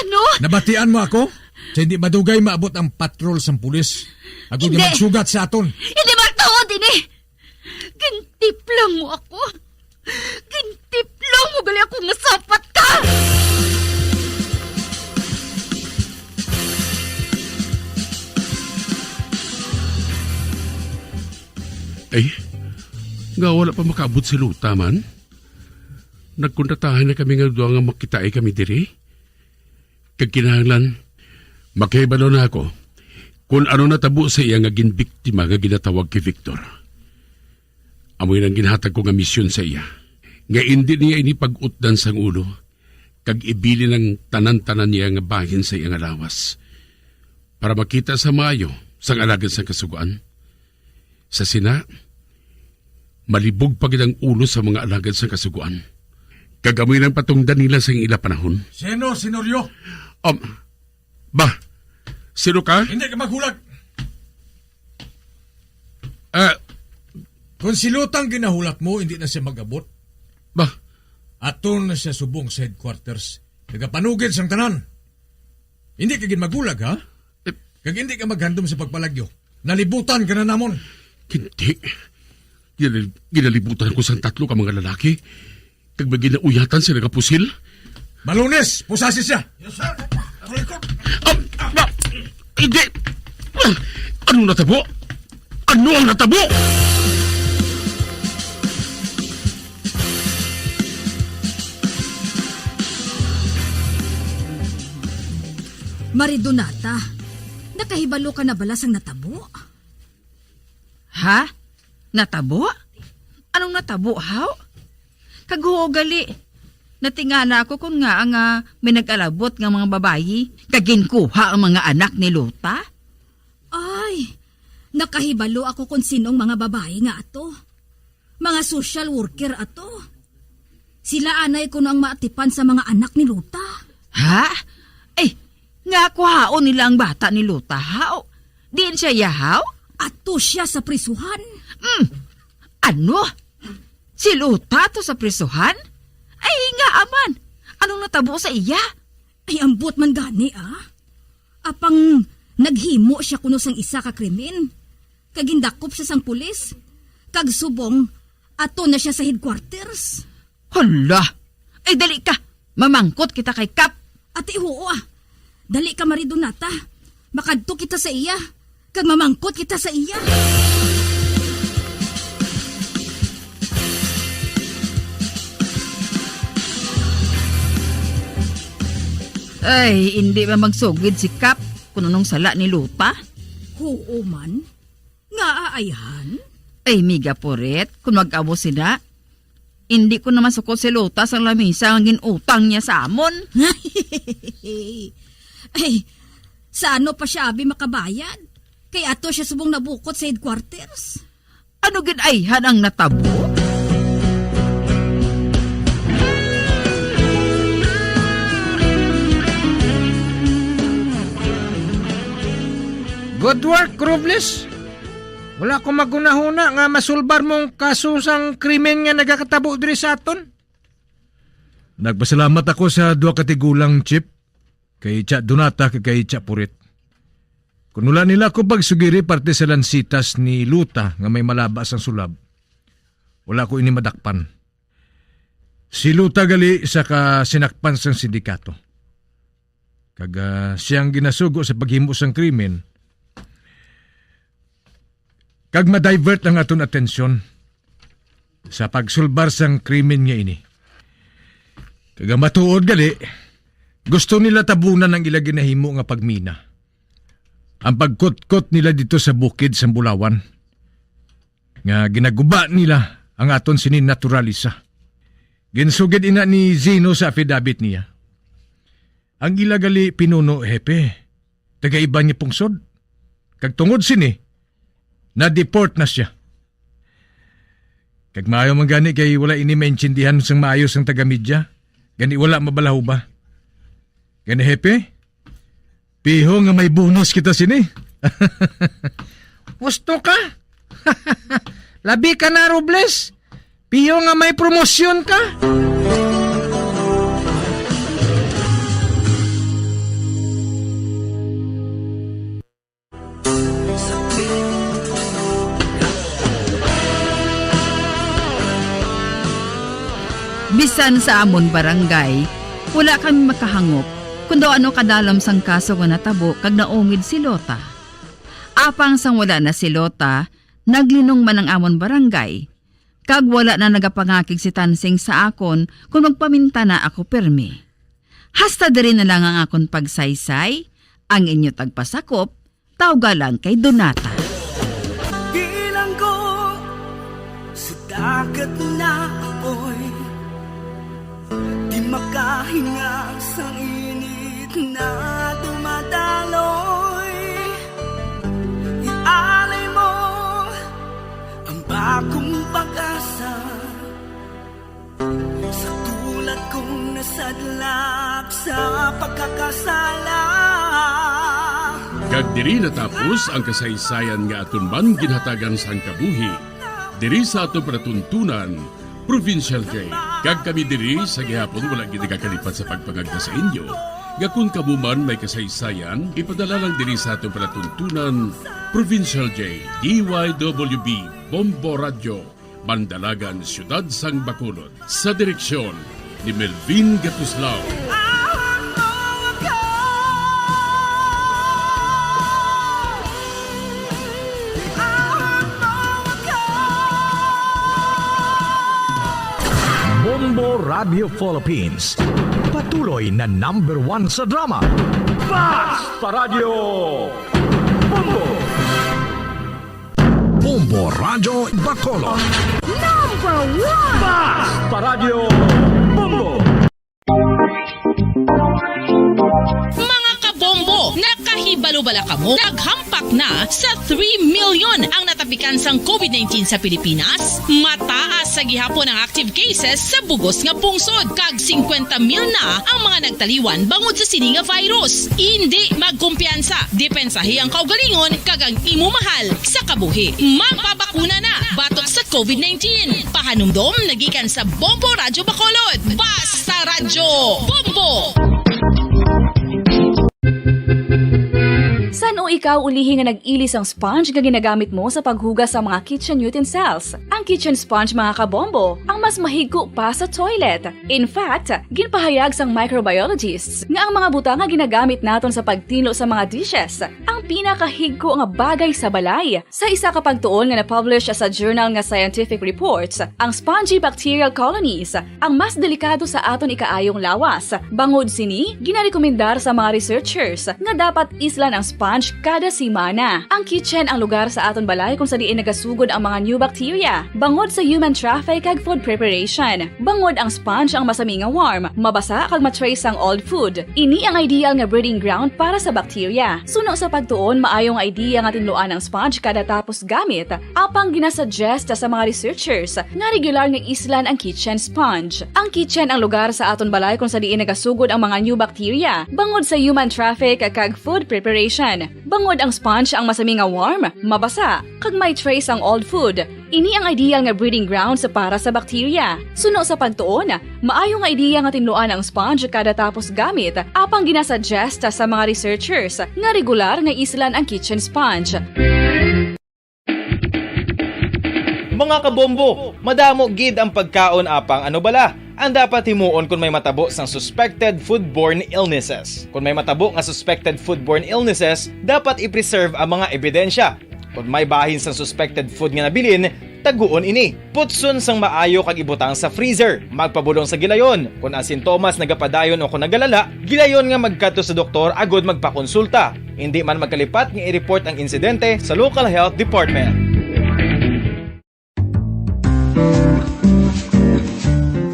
ano? Nabatian mo ako? Sa hindi madugay maabot ang patrol sang pulis. Agod nga Hindi. magsugat sa aton. Hindi matuod ini! Gintiplang mo ako! Gintiplang mo gali ako nga sapat ka! Ay, nga wala pa makaabot si Luta man? Nagkontratahan na kami nga duha nga makitaay kami diri. Kag kinahanglan, makahibalo na ako kon ano natabo sa iya nga ginbiktima nga ginatawag kay Victor. Amo ini ang ginhatag ko nga misyon sa iya, nga indi niya ini pag-utdan sang ulo, kag ibilin ang tanan-tanan niya nga bahin sa iya nga lawas, para makita sa maayo sang alagad sang Kasugoan. Sa sina, malibog pa gid ang ulo sa mga alagad sang Kasugoan, kag amo ini ang patungdan nila sang ila panahon. Sino si Norio? Um, ba, sino ka? Hindi ka maghulag. Ah, Kung si Lutang ginahulat mo, hindi na siya mag-abot. Ba? Ato na siya subong sa headquarters. Nagapanugid sang tanan. Hindi ka gid maghulag, ha? Eh. Kag hindi ka maghandom sa pagpalagyo. Nalibutan ka na namon. Hindi. Ginal-, ginalibutan ko sang tatlo ka mga lalaki. Kag may ginauyatan sila nga pusil. Malunis, pusasi siya. Yes, sir. Aroy ko. Ah, ah, hindi. Ah, ano natabo? Ano ang natabo? Mari Donata, nakahibalo ka na bala sang natabo? Ha? Natabo? Anong natabo, haw? Kag huo gali, natingala ako kon ngaa nga may nag-alabot nga mga babayi kag ginkuha ang mga anak ni Lota. Ay, nakahibalo ako kon sin-ong mga babayi nga ato. Mga social worker ato. Sila anay kuno ang maatipan sa mga anak ni Lota. Ha? Eh, nga kuhaon nila ang bata ni Lota, haw? Diin siya iya, haw? Ato siya sa prisuhan. Hmm. Ano? Si Lota to sa prisuhan? Ay, nga aman. Anong natabo sa iya? Ay, ambot man gani, ah. Apang naghimo siya kuno sang isa ka krimen, kag gindakop siya sang pulis, kag subong ato na siya sa headquarters. Hala! Ay, dali ka! Mamangkot kita kay Kap! Ati, huo, ah. Dali ka, Mari Donata. Makadto kita sa iya, kag mamangkot kita sa iya. Ay, hindi ba magsugid si Kap kung anong sala ni Lota? Huo man. Ngaa ayhan? Ay, Miga Puret, kung mag-amo sina, hindi ko na masukot si Lota sang lamisa nga gin-utang niya sa amon. Ay, sa ano pa siya abi makabayad? Kay ato siya subong nabukot sa headquarters. Ano gid ayhan ang natabo? Good work, Robles. Wala ko magunahuna nga masulbar mong kaso sang krimen nga nagakatabo diri sa aton. Nagpasalamat ako sa duha ka tigulang, Chief, kay Cha Donata kag kay Cha Purit. Kun wala nila ako pagsugiri parte sa lansitas ni Lota nga may malaba sang sulab, wala ko ini madakpan. Si Lota gali sa kasinakpan sang sindikato. Kag, ah, siyang ginasugo sa paghimo sang krimen. Kag ma-divert ang aton atensyon sa pagsulbar sang krimen nga ini. Kag ang matuod gali, gusto nila tabunan ang ila ginahimo nga pagmina. Ang pagkutkot nila dito sa bukid sang Bulawan, nga ginaguba nila ang aton sini naturalisa. Ginsugid ina ni Zeno sa affidavit niya. Ang ila gali pinuno, hepe, taga iban nga pungsod. Kag tungod sini, na-deport na sia. Kag maayo man gani kay wala ini maintindihan sang maayo sang taga-media, gani wala mabalahuba. Gani, hepe, piho nga may bonus kita sini. Gusto ka? Labi ka na, Robles. Piho nga may promosyon ka. Bisan sa amon barangay, wala kami makahangop kon daw ano kadalom sang kaso nga natabo kag naungid si Lota. Apang sang wala na si Lota, naglinong man ang amon barangay, kag wala na nagapangakig si Tansing sa akon kon magpaminta na ako pirmi. Hasta diri na lang ang akon pagsaysay, ang inyo tagpasakop, tawga lang kay Donata. Bilanggo sa dagat na apoy, di makahinga sang init na dumadaloy. Ialay mo ang bagong pag-asa sa tulad kong nasadlak sa pagkakasala. Kag diri natapos ang kasaysayan nga aton man ginhatagan sang kabuhi diri sa aton palatuntunan, Provincial Day. Kag kami diri sa gihapon wala gid nagakalipat sa pagpangagda sa inyo nga kon kamo man may kasaysayan, ipadala lang diri sa aton palatuntunan, Provincial Day, D Y W B, Bombo Radyo, Mandalagan, Siyudad sang Bacolod, sa direksyon ni Melvin Gatuslao. Bombo Radio Philippines, patuloy na number one sa drama. Basta Radio Bombo! Bombo Radyo Bacolod. Number one! Basta Radyo Bombo! Mga kabombo, nakahibalo bala kamo? Naghampak na sa three million ang natapikan sang COVID nineteen sa Pilipinas. Mataas sa gihapon ang active cases sa bugos nga pungsod, kag singkwenta mil na ang mga nagtaliwan bangod sa sini nga virus. Indi magkumpiyansa, depensahi ang kaugalingon kag ang imo mahal sa kabuhi. Magpabakuna na batok sa COVID nineteen. Pahanumdom na gikan sa Bombo Radyo Bacolod. Basta Radyo Bombo! San-o ikaw ulihi nga nag-ili sang sponge nga ginagamit mo sa paghugas sa mga kitchen utensils? Ang kitchen sponge, mga kabombo, ang mas mahigko pa sa toilet. In fact, ginpahayag sang microbiologists nga ang mga butang nga ginagamit naton sa pagtinlo sa mga dishes ang pinakahigko nga bagay sa balay. Sa isa ka pagtuon nga na-publish sa journal nga Scientific Reports, ang spongy bacterial colonies ang mas delikado sa aton ikaayong lawas. Bangod sini, ginarekomendar sa mga researchers nga dapat islan ang sponge kada semana. Ang kitchen ang lugar sa aton balay kung sa diin nagasugod ang mga new bacteria bangod sa human traffic kag food preparation. Bangod ang sponge ang masami nga warm, mabasa kag ma-trace ang old food. Ini ang ideal nga breeding ground para sa bacteria. Suno sa pagtuon, maayo nga idea nga tinluan ang sponge kada tapos gamit. Apang ginasuggest sa mga researchers nga regular nga islan ang kitchen sponge. Ang kitchen ang lugar sa aton balay kung sa diin nagasugod ang mga new bacteria bangod sa human traffic kag food preparation. Bangod ang sponge ang masami nga warm, mabasa, kag may trace ang old food, ini ang ideal nga breeding grounds para sa bakterya. Suno sa pagtuon, maayo nga ideya nga tinluan ang sponge kada tapos gamit, apang ginasuggest sa mga researchers nga regular nga islan ang kitchen sponge. Mga kabombo, madamo gid ang pagkaon, apang ano bala ang dapat himuon kon may matabo sang suspected foodborne illnesses? Kon may matabo nga suspected foodborne illnesses, dapat i-preserve ang mga ebidensya. Kon may bahin sang suspected food nga nabilin, taguon ini. Putson sang maayo kag ibutang sa freezer. Magpabulong sa gilayon. Kon ang sintomas nagapadayon o kon nagalala, gilayon nga magkadto sa doktor agud magpakonsulta. Indi man magkalipat nga i-report ang insidente sa local health department.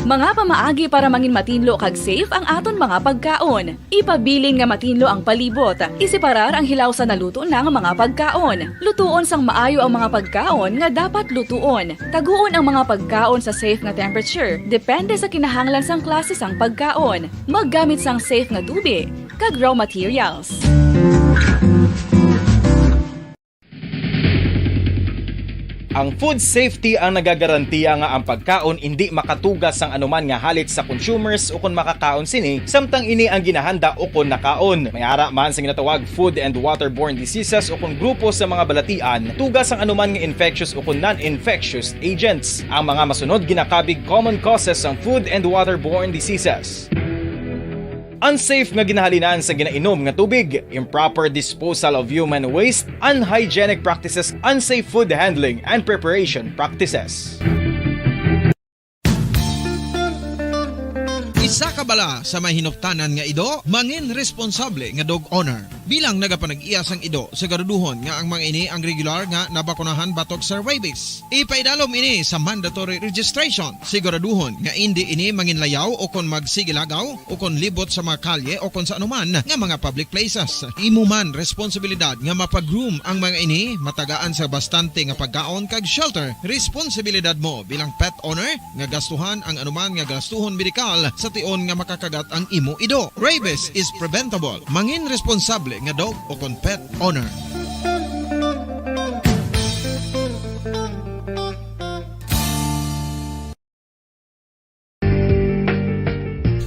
Mga pamaagi para mangin matinlo kag safe ang aton mga pagkaon. Ipabilin nga matinlo ang palibot. Isiparar ang hilaw sa naluto na nga mga pagkaon. Lutuon sang maayo ang mga pagkaon nga dapat lutuon. Taguon ang mga pagkaon sa safe nga temperature, depende sa kinahanglan sang klase sang pagkaon. Maggamit sang safe nga tubig kag raw materials. Ang food safety ang nagagarantiya nga ang pagkaon indi makatuga sang anuman nga halit sa consumers ukon makakaon sini, samtang ini ang ginahanda ukon nakaon. May ara man sa ginatawag food and waterborne diseases ukon grupo sa mga balatian, tuga sang anuman nga infectious ukon non-infectious agents. Ang mga masunod ginakabig common causes sang food and waterborne diseases. Unsafe nga ginahalinan sa ginainom nga tubig, improper disposal of human waste, unhygienic practices, unsafe food handling and preparation practices. Isa ka bala sa may hinuptanan nga ido, mangin responsable nga dog owner. Bilang nagapanag-iya sang ido, siguraduhon nga ang mga ini ang regular nga nabakunahan batok sa rabies. Ipaidalom ini sa mandatory registration. Siguraduhon nga indi ini manginlayaw o kon magsigilagaw o kon libot sa mga kalye o kon sa anuman nga mga public places. Imo man responsibilidad nga mapa-groom ang mga ini, matagaan sa bastante nga pagkaon kag shelter. Responsibilidad mo bilang pet owner nga gastuhan ang anuman nga gastuhon medikal sa tion nga makakagat ang imo ido. Rabies is preventable. Mangin responsable nga dog o kon pet owner.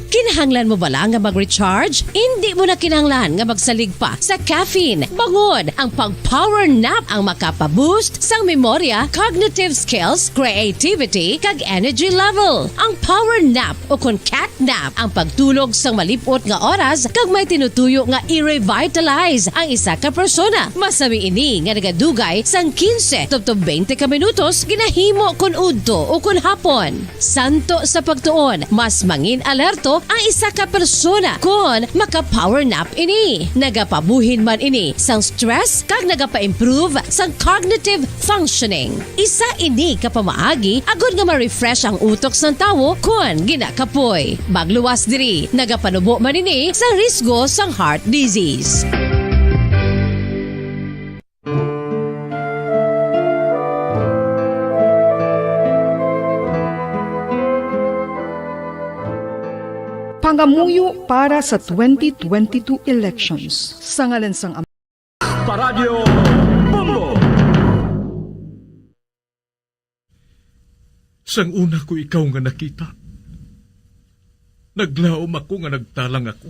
Kinahanglan mo bala nga mag-recharge? Indi mo na kinahanglan nga magsalig pa sa caffeine. Bangod ang pag-power nap ang makapa-boost sang memorya, cognitive skills, creativity, kag energy level. Ang power nap o kon cat nap ang pagtulog sang malip-ot nga oras kag may tinutuyo nga i-revitalize ang isa ka persona. Masami ini nga nagadugay sang quince tubtob twenty ka minutos ginahimo kon udto o kon hapon. Santo sa pagtuon, mas mangin alerto ang isa ka persona kon maka-power nap ini. Nagapabuhin man ini sang stress kag nagapa-improve sang cognitive functioning. Isa ini ka pamaagi agod nga ma-refresh ang utok sang tawo kon ginakapoy. Magluwas diri, nagapanubo man ini sa risgo sang heart disease. Pangamuyo para sa twenty twenty-two elections. Sa ngalan sang Am- Paradyo Bombo! Sang una ko ikaw nga nakita, naglaom ako nga nagtalang ako,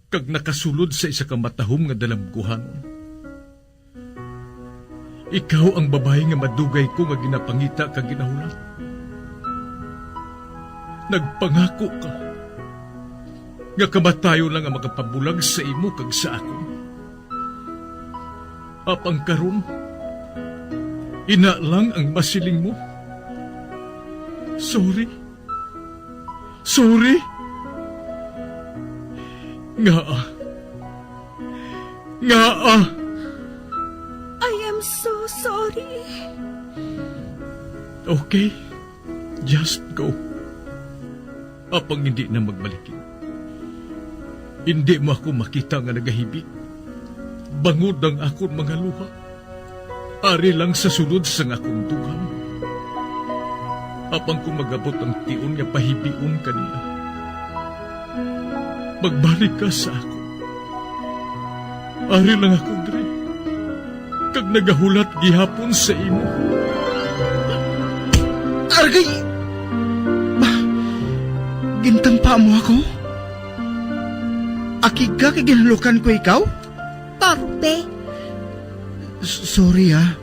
kag nakasulod sa isa ka matahom nga dalamguhanon. Ikaw ang babayi nga madugay ko nga ginapangita kag ginahulat. Nagpangako ka nga kamatayon lang ang makapabulag sa imo kag sa akon. Apang karon, ina lang ang masiling mo. Sorry. Sorry. Ngaa? Ngaa? I am so sorry. Okay. Just go. Apang hindi na magbalik. Hindi mo ako makita nga nagahibi. Bangod ang akon mga luha. Ari lang sa sulod sang akon dughan. Apang kung magabot ang tion nga pahibion ka niya, magbalik ka sa akon. Ari lang ako diri, kag nagahulat gihapon sa imo. Argay! Ba, gintampa mo ako? Akig ka kay ginhalukan ko ikaw? Torpe! S-, sorry, ah.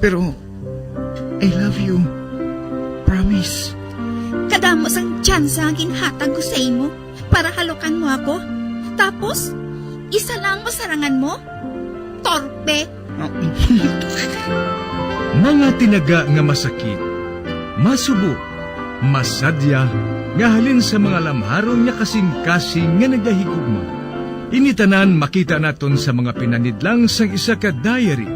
Pero, I love you. Promise. Kadamo sang tsansa nga ginhatag ko sa imo para halukan mo ako. Tapos, isa lang mo sarangan mo? Torpe! Mga tinaga nga masakit, masubo, masadya, nga halin sa mga lamharon nga kasing-kasing nga nagahigugma. Ini tanan makita naton sa mga pinanidlang sang isa ka diary.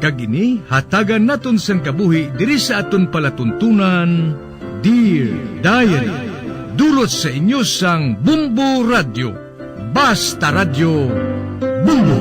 Kag ini hatagan naton sang kabuhi diri sa aton palatuntunan, Dear Diary. Dulot sa inyo sang Bumbo Radyo. Basta Radyo, Bumbo.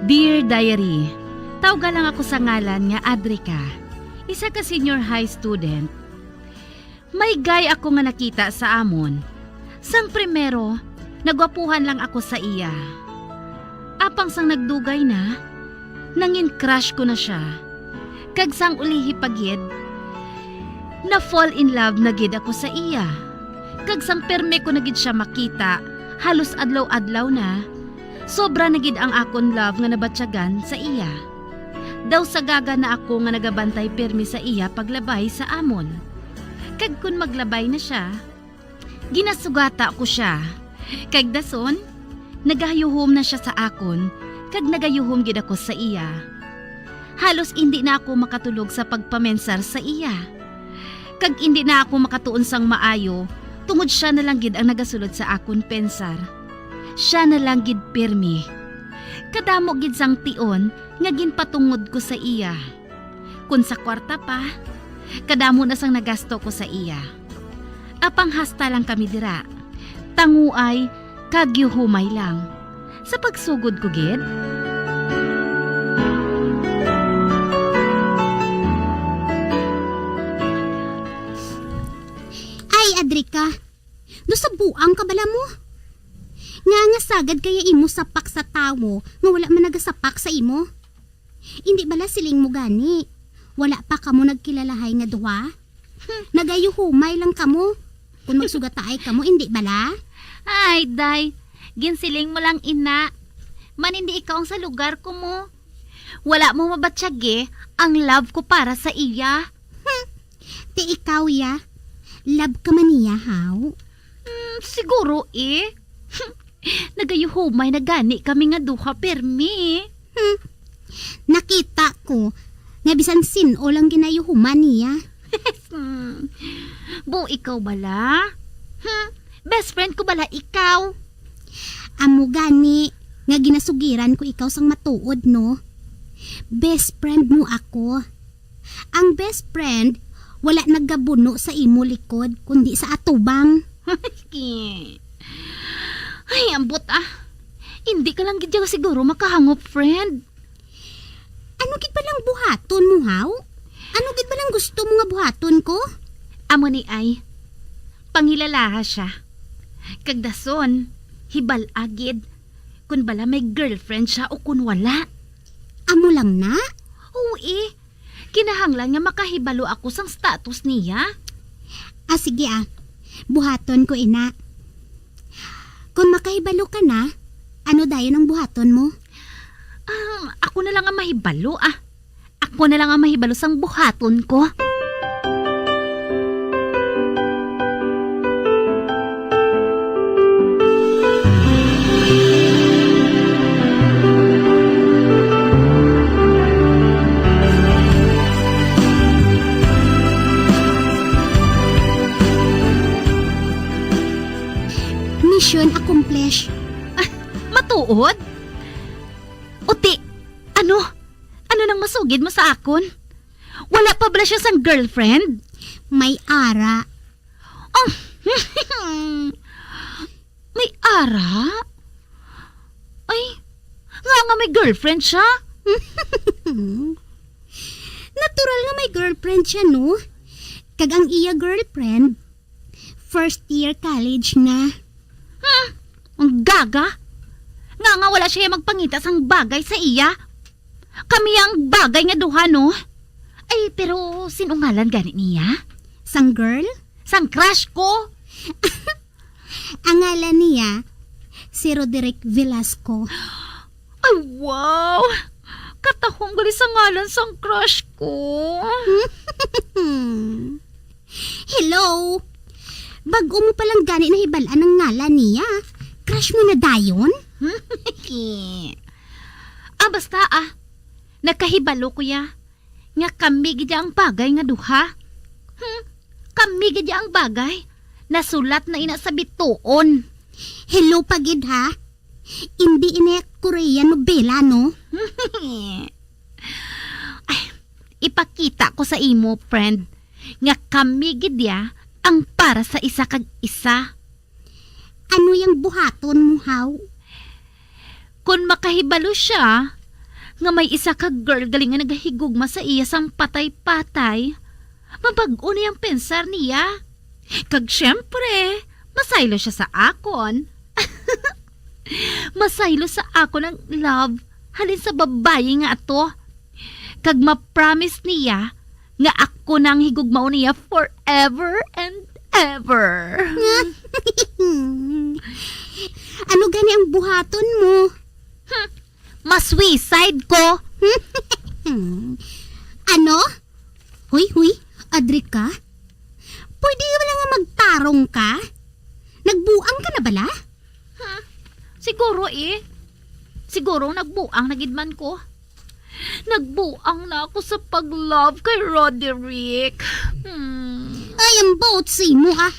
Dear Diary, tawga lang ako sa ngalan nga Adrica, isa ka senior high student. May guy ako nga nakita sa amon. Sang primero, nagwapuhan lang ako sa iya. Apang sang nagdugay na, nangin crush ko na sia. Kag sang ulihi pa gid, na-fall in love na gid ako sa iya. Kag sang pirme ko na gid sia makita, halos adlaw-adlaw na, sobra na gid ang akon love nga nabatyagan sa iya. Daw sagaga na ako nga nagabantay pirmi sa iya paglabay sa amon. Kag kon maglabay na sia, ginasugata ko sia. Kag dason, nagayuhom na sia sa akon, kag nagayuhom gid ako sa iya. Halos indi na ako makatulog sa pagpamensar sa iya. Kag indi na ako makatuon sang maayo, tungod sia na lang gid ang nagasulod sa akon pensar. Sia na lang gid pirmi. Kadamo gid sang tion nga ginpatungod ko sa iya. Kon sa kwarta pa, kadamo na sang nagasto ko sa iya. Apang hasta lang kami dira. Tanguay kag yuhumay lang. Sa pagsugod ko gid. Ay, Adrica, nasabuang ka bala mo? Nga, nga sagad kaya imo sapak sa tawo nga wala man nagasapak sa imo? Indi bala siling mo gani, wala pa kamo nagkilalahay nga duha? Hmm. Nagayuhumay lang kamo. Kung magsugataay kamo, indi bala? Ay, day, ginsiling mo lang ina. Man indi ikaw ang sa lugar ko mo. Wala mo mabatyagi ang love ko para sa iya. Hmm. Ti ikaw, ya. Love ka man niya, haw? Hmm, siguro, eh. Nagayuhumay na gani kami nga duha, permi. Hmm. Nakita ko nga bisan sin-o lang ginayuhuman niya. Hmm. Bu, ikaw bala? Hmm. Best friend ko bala ikaw? Amo gani nga ginasugiran ko ikaw sang matuod, no? Best friend mo ako. Ang best friend, wala nagabuno sa imo likod, kundi sa atubang. Ay, ambot ah. Hindi ka lang gid siguro makahangop, friend. Ano gid ba lang buhaton mo, haw? Ano gid ba lang gusto mo nga buhaton ko? Amo ni ay, pangilalaha siya. Kag dason, hibal-a gid kun bala may girlfriend siya o kun wala. Amo lang na? Oo, eh. Kinahanglan nga makahibalo ako sang status niya. Ah, sige, ah. Buhaton ko, ina. Kung makahibalo ka na, ano dayon ang buhaton mo? Ah, ako na lang ang mahibalo, ah. Ako na lang ang mahibalo sang buhaton ko. Mission accomplished. Ah, matuod? Uti, ano? Ano nang masugid mo sa akon? Wala pa bala siya sang girlfriend? May ara. Oh, May ara? Ay, nga nga may girlfriend siya? Natural nga may girlfriend siya, no? Kag ang iya girlfriend, first year college na. Hmm, ang gaga. Nga nga wala siya magpangita sang bagay sa iya. Kami ang bagay nga duha, no? Ay, pero sin-o ngalan gani niya? Sang girl? Sang crush ko. Ang ngalan niya, si Roderick Velasco. Ay, wow! Katahom gali sa ngalan sang crush ko. Hello! Bag-o mo pa lang gani nahibal-an ang ngalan niya. Crush mo na dayon? Ah, basta, ah. Nakahibalo ko ya nga kami gid ang bagay nga duha. Hmm, kami gid ang bagay. Nasulat na ina sa bituon. Hello pa gid, ha? Hindi ini Korean nobela, no? Ay, ipakita ko sa imo, friend, nga kami gid ya ang para sa isa kag isa. Ano yang buhaton mo, haw? Kon makahibalo siya nga may isa ka girl gali nga nagahigugma sa iya sang patay-patay, mabag-o na yang pensar niya. Kag syempre, masaylo siya sa akon. Masaylo sa akon ang love halin sa babayi nga ato. Kag ma-promise niya nga ako na ang higugmaon niya forever and ever. Ano gani ang buhaton mo? Hmm, ma-suicide ko. Ano? Huy, huy, adri ka? Pwede wala nga magtarong ka? Nagbuang ka na bala? Hmm, siguro eh. Siguro nagbuang na gid man ko. Nagbuang na ako sa pag-love kay Roderick. Hmm. Ay, ang buot sa imo, ah.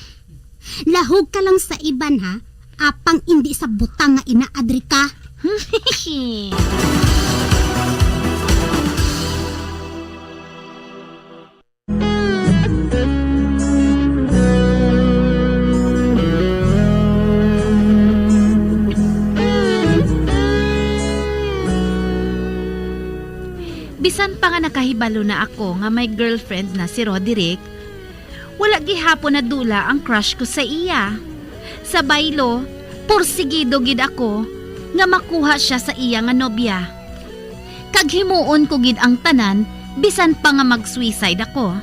Lahog ka lang sa iban, ha? Apang indi sa butang nga ina, adri ka. Bisan pa nga nakahibalo na ako nga may girlfriend na si Roderick, wala gihapon nadula ang crush ko sa iya. Sa baylo, porsigido gid ako nga makuha sia sa iya nga nobya. Kag himuon ko gid ang tanan, bisan pa nga mag-suicide ako.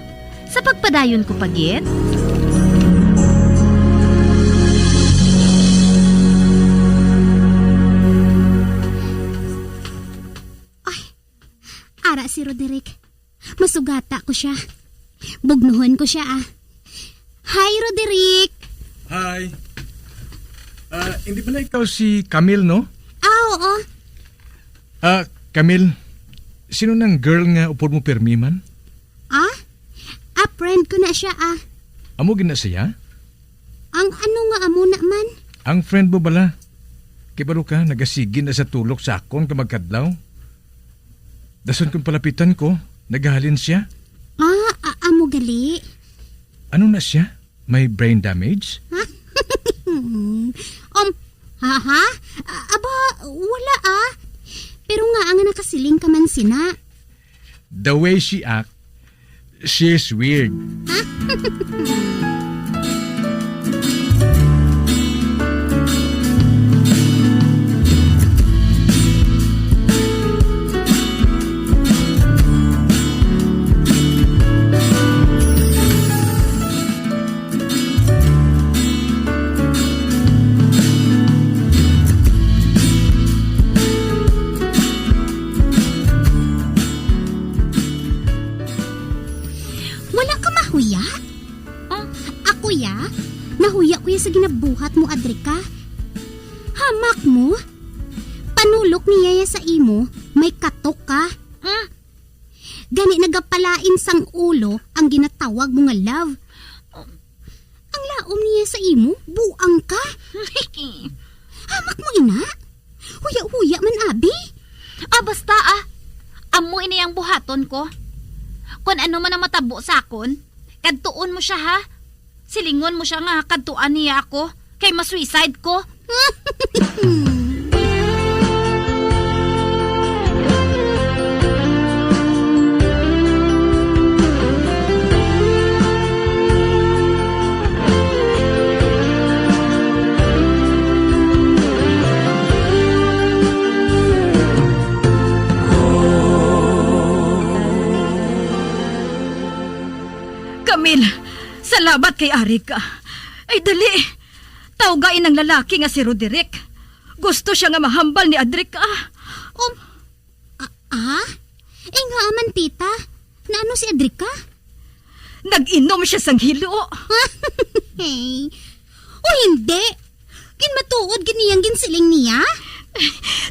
Sa pagpadayon ko pa gid. Ay, ara si Roderick. Masugata ko sia. Bugnuhon ko sia, ah. Hi, Roderick! Hi. Ah, hindi pala ikaw si Camille, no? Ah, oo. Ah, Camille, sino nang girl nga upod mo pirmi man? Ah? Ah, friend ko na siya, ah. Amo gid na siya? Ang ano nga amo na man? Ang friend mo bala? Kibalo ka, nagasigi na sa tulok sa akon ka magkadlaw. Dason kung palapitan ko, nagahalin siya. Ah, a-, amo gali. Ano na siya? May brain damage? Ha? Um, ha, ha? A-, aba, wala, ah. Pero nga, nga nakasiling ka man sina. The way she act, she's weird. Wala ka mahuya? Ah, ako ya? Nahuya ko ya sa ginabuhat mo, adri ka. Hamak mo? Panulok niya ya sa imo, may katok ka. Ah, gani nagapalain sang ulo ang ginatawag mo nga love. Ang laom niya sa imo, buang ka. Hamak mo ina. Huya-huya man, abi. Ah, basta, ah. Amo ini ang buhaton ko. Kon ano man ang matabo sa akon, kadtuon mo siya, ha? Silingon mo siya nga kadtuan niya ako, kay ma-suicide ko. Camille, salamat kay ari ka. Ay, dali. Tawga inang lalaki nga si Roderick. Gusto siya nga mahambal ni Adrica. Um, ah, ah? Eh, nga man, tita. Naano si Adrica? Nag-inom siya sang hilo. Hey. O hindi. Ginmatuod gid niyang ginsiling niya?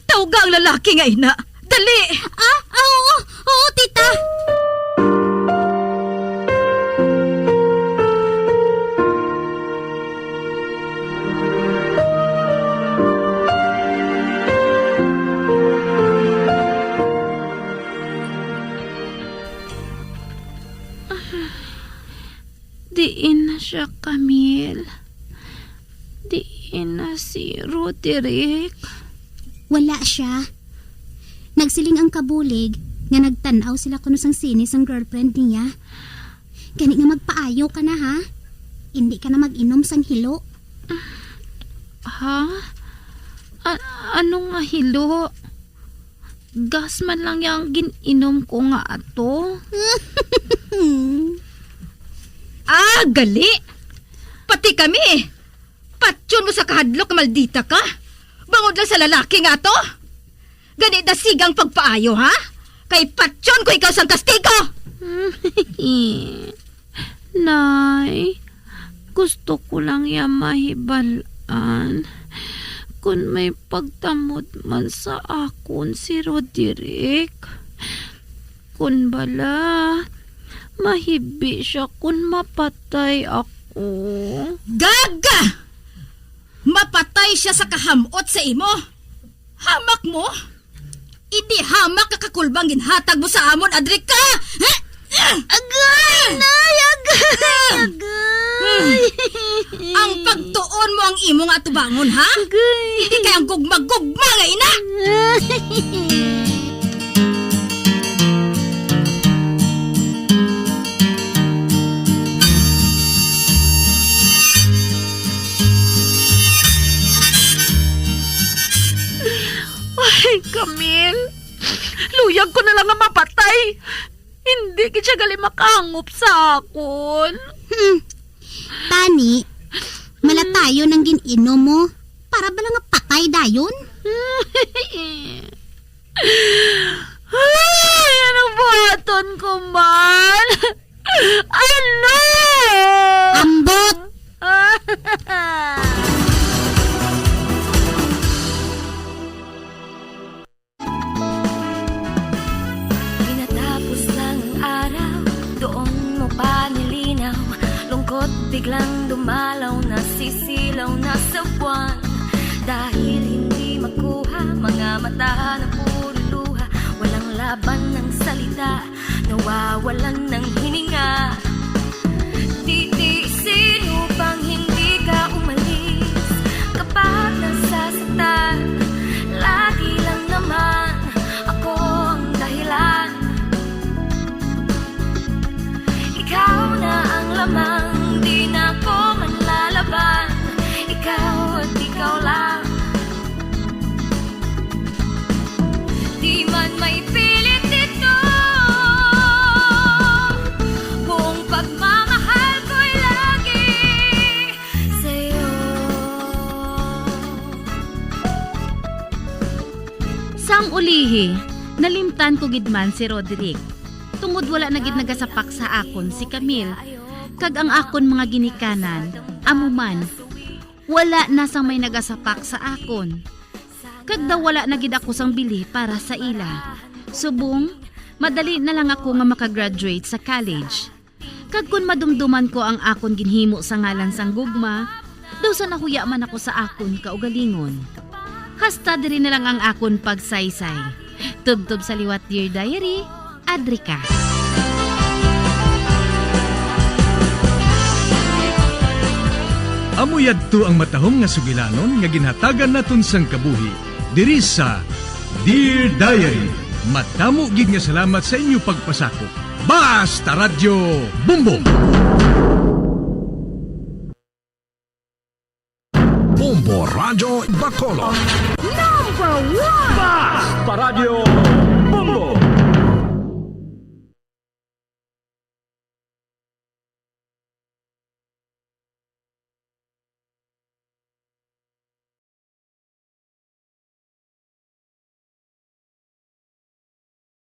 Tawga ang lalaki nga ina. Dali! Ah, ah, oo, oo, tita. Diin na siya, Camille? Diin na si Roderick? Wala siya. Nagsiling ang kabulig nga nagtan-aw sila kuno sang sine sang girlfriend niya. Gani nga magpaayo ka na, ha? Indi ka na mag-inom sang hilo. Ha? A-, ano nga hilo? Gas man lang yang gin-inom ko nga ato. Ah, gali! Pati kami! Patyon mo sa kahadlok, maldita ka! Bangod lang sa lalaki nga ato! Gani dasigang pagpaayo, ha? Kay patyon ko ikaw sang kastigo! Nay, gusto ko lang ya mahibal-an kon may pagtamod man sa akon si Roderick. Kon bala, mahibi siya kon mapatay ako. Gaga! Mapatay siya sa kaham-ot sa imo? Hamak mo? Indi hamak ka kakulbang ginhatag mo sa amon, Adrica! Agay, nay! Agay! Agay! Ang pagtuon mo ang imo nga atubangon, ha? Agay! Hindi kay ang gugma-gugma nga ina! Ay, Camille! Luyag ko na lang nga mapatay. Hindi gid siya gali makahangop sa akon. Hmm. Tani, malatayon ang gin-inom mo. Para bala nga patay dayon? Ay, anong buhaton ko man? Ano? Ambot! Pinatapos lang ang araw, doon mo pa nilinaw. Lungkot biglang dumalaw, nasisilaw na sa buwan. Dahil hindi makuha, mga mata na puro luha. Walang laban ng salita, nawawalan ng hininga. Titiisin upang hindi ka umalis. Kapag nasasaktan, lagi lang naman ako ang dahilan. Ikaw na ang lamang, di na ako manlalaban. Ikaw at ikaw lang. Di man may pilit ito, buong pagmamahal ko'y lagi sa'yo. Sang ulihi, nalimtan ko gid man si Roderick, tungod wala na gid nagasapak sa akon si Camille, kag ang akon mga ginikanan, amo man, wala na sang may nagasapak sa akon. Kag daw wala na gid ako sang bili para sa ila. Subong, madali na lang ako nga makagraduate sa college. Kag kon madumduman ko ang akon ginhimo sa ngalan sang gugma, daw sa nahuya man ako sa akon kaugalingon. Hasta diri na lang ang akon pagsaysay. Tubtob sa liwat, Dear Diary, Adrica. Amo yadto ang matahom nga sugilanon nga ginhatagan naton sang kabuhi diri sa Dear Diary. Madamo gid nga salamat sa inyo pagpasakop. Basta Radyo Bombo! Bombo Radyo Bacolod. Number one! Basta Radyo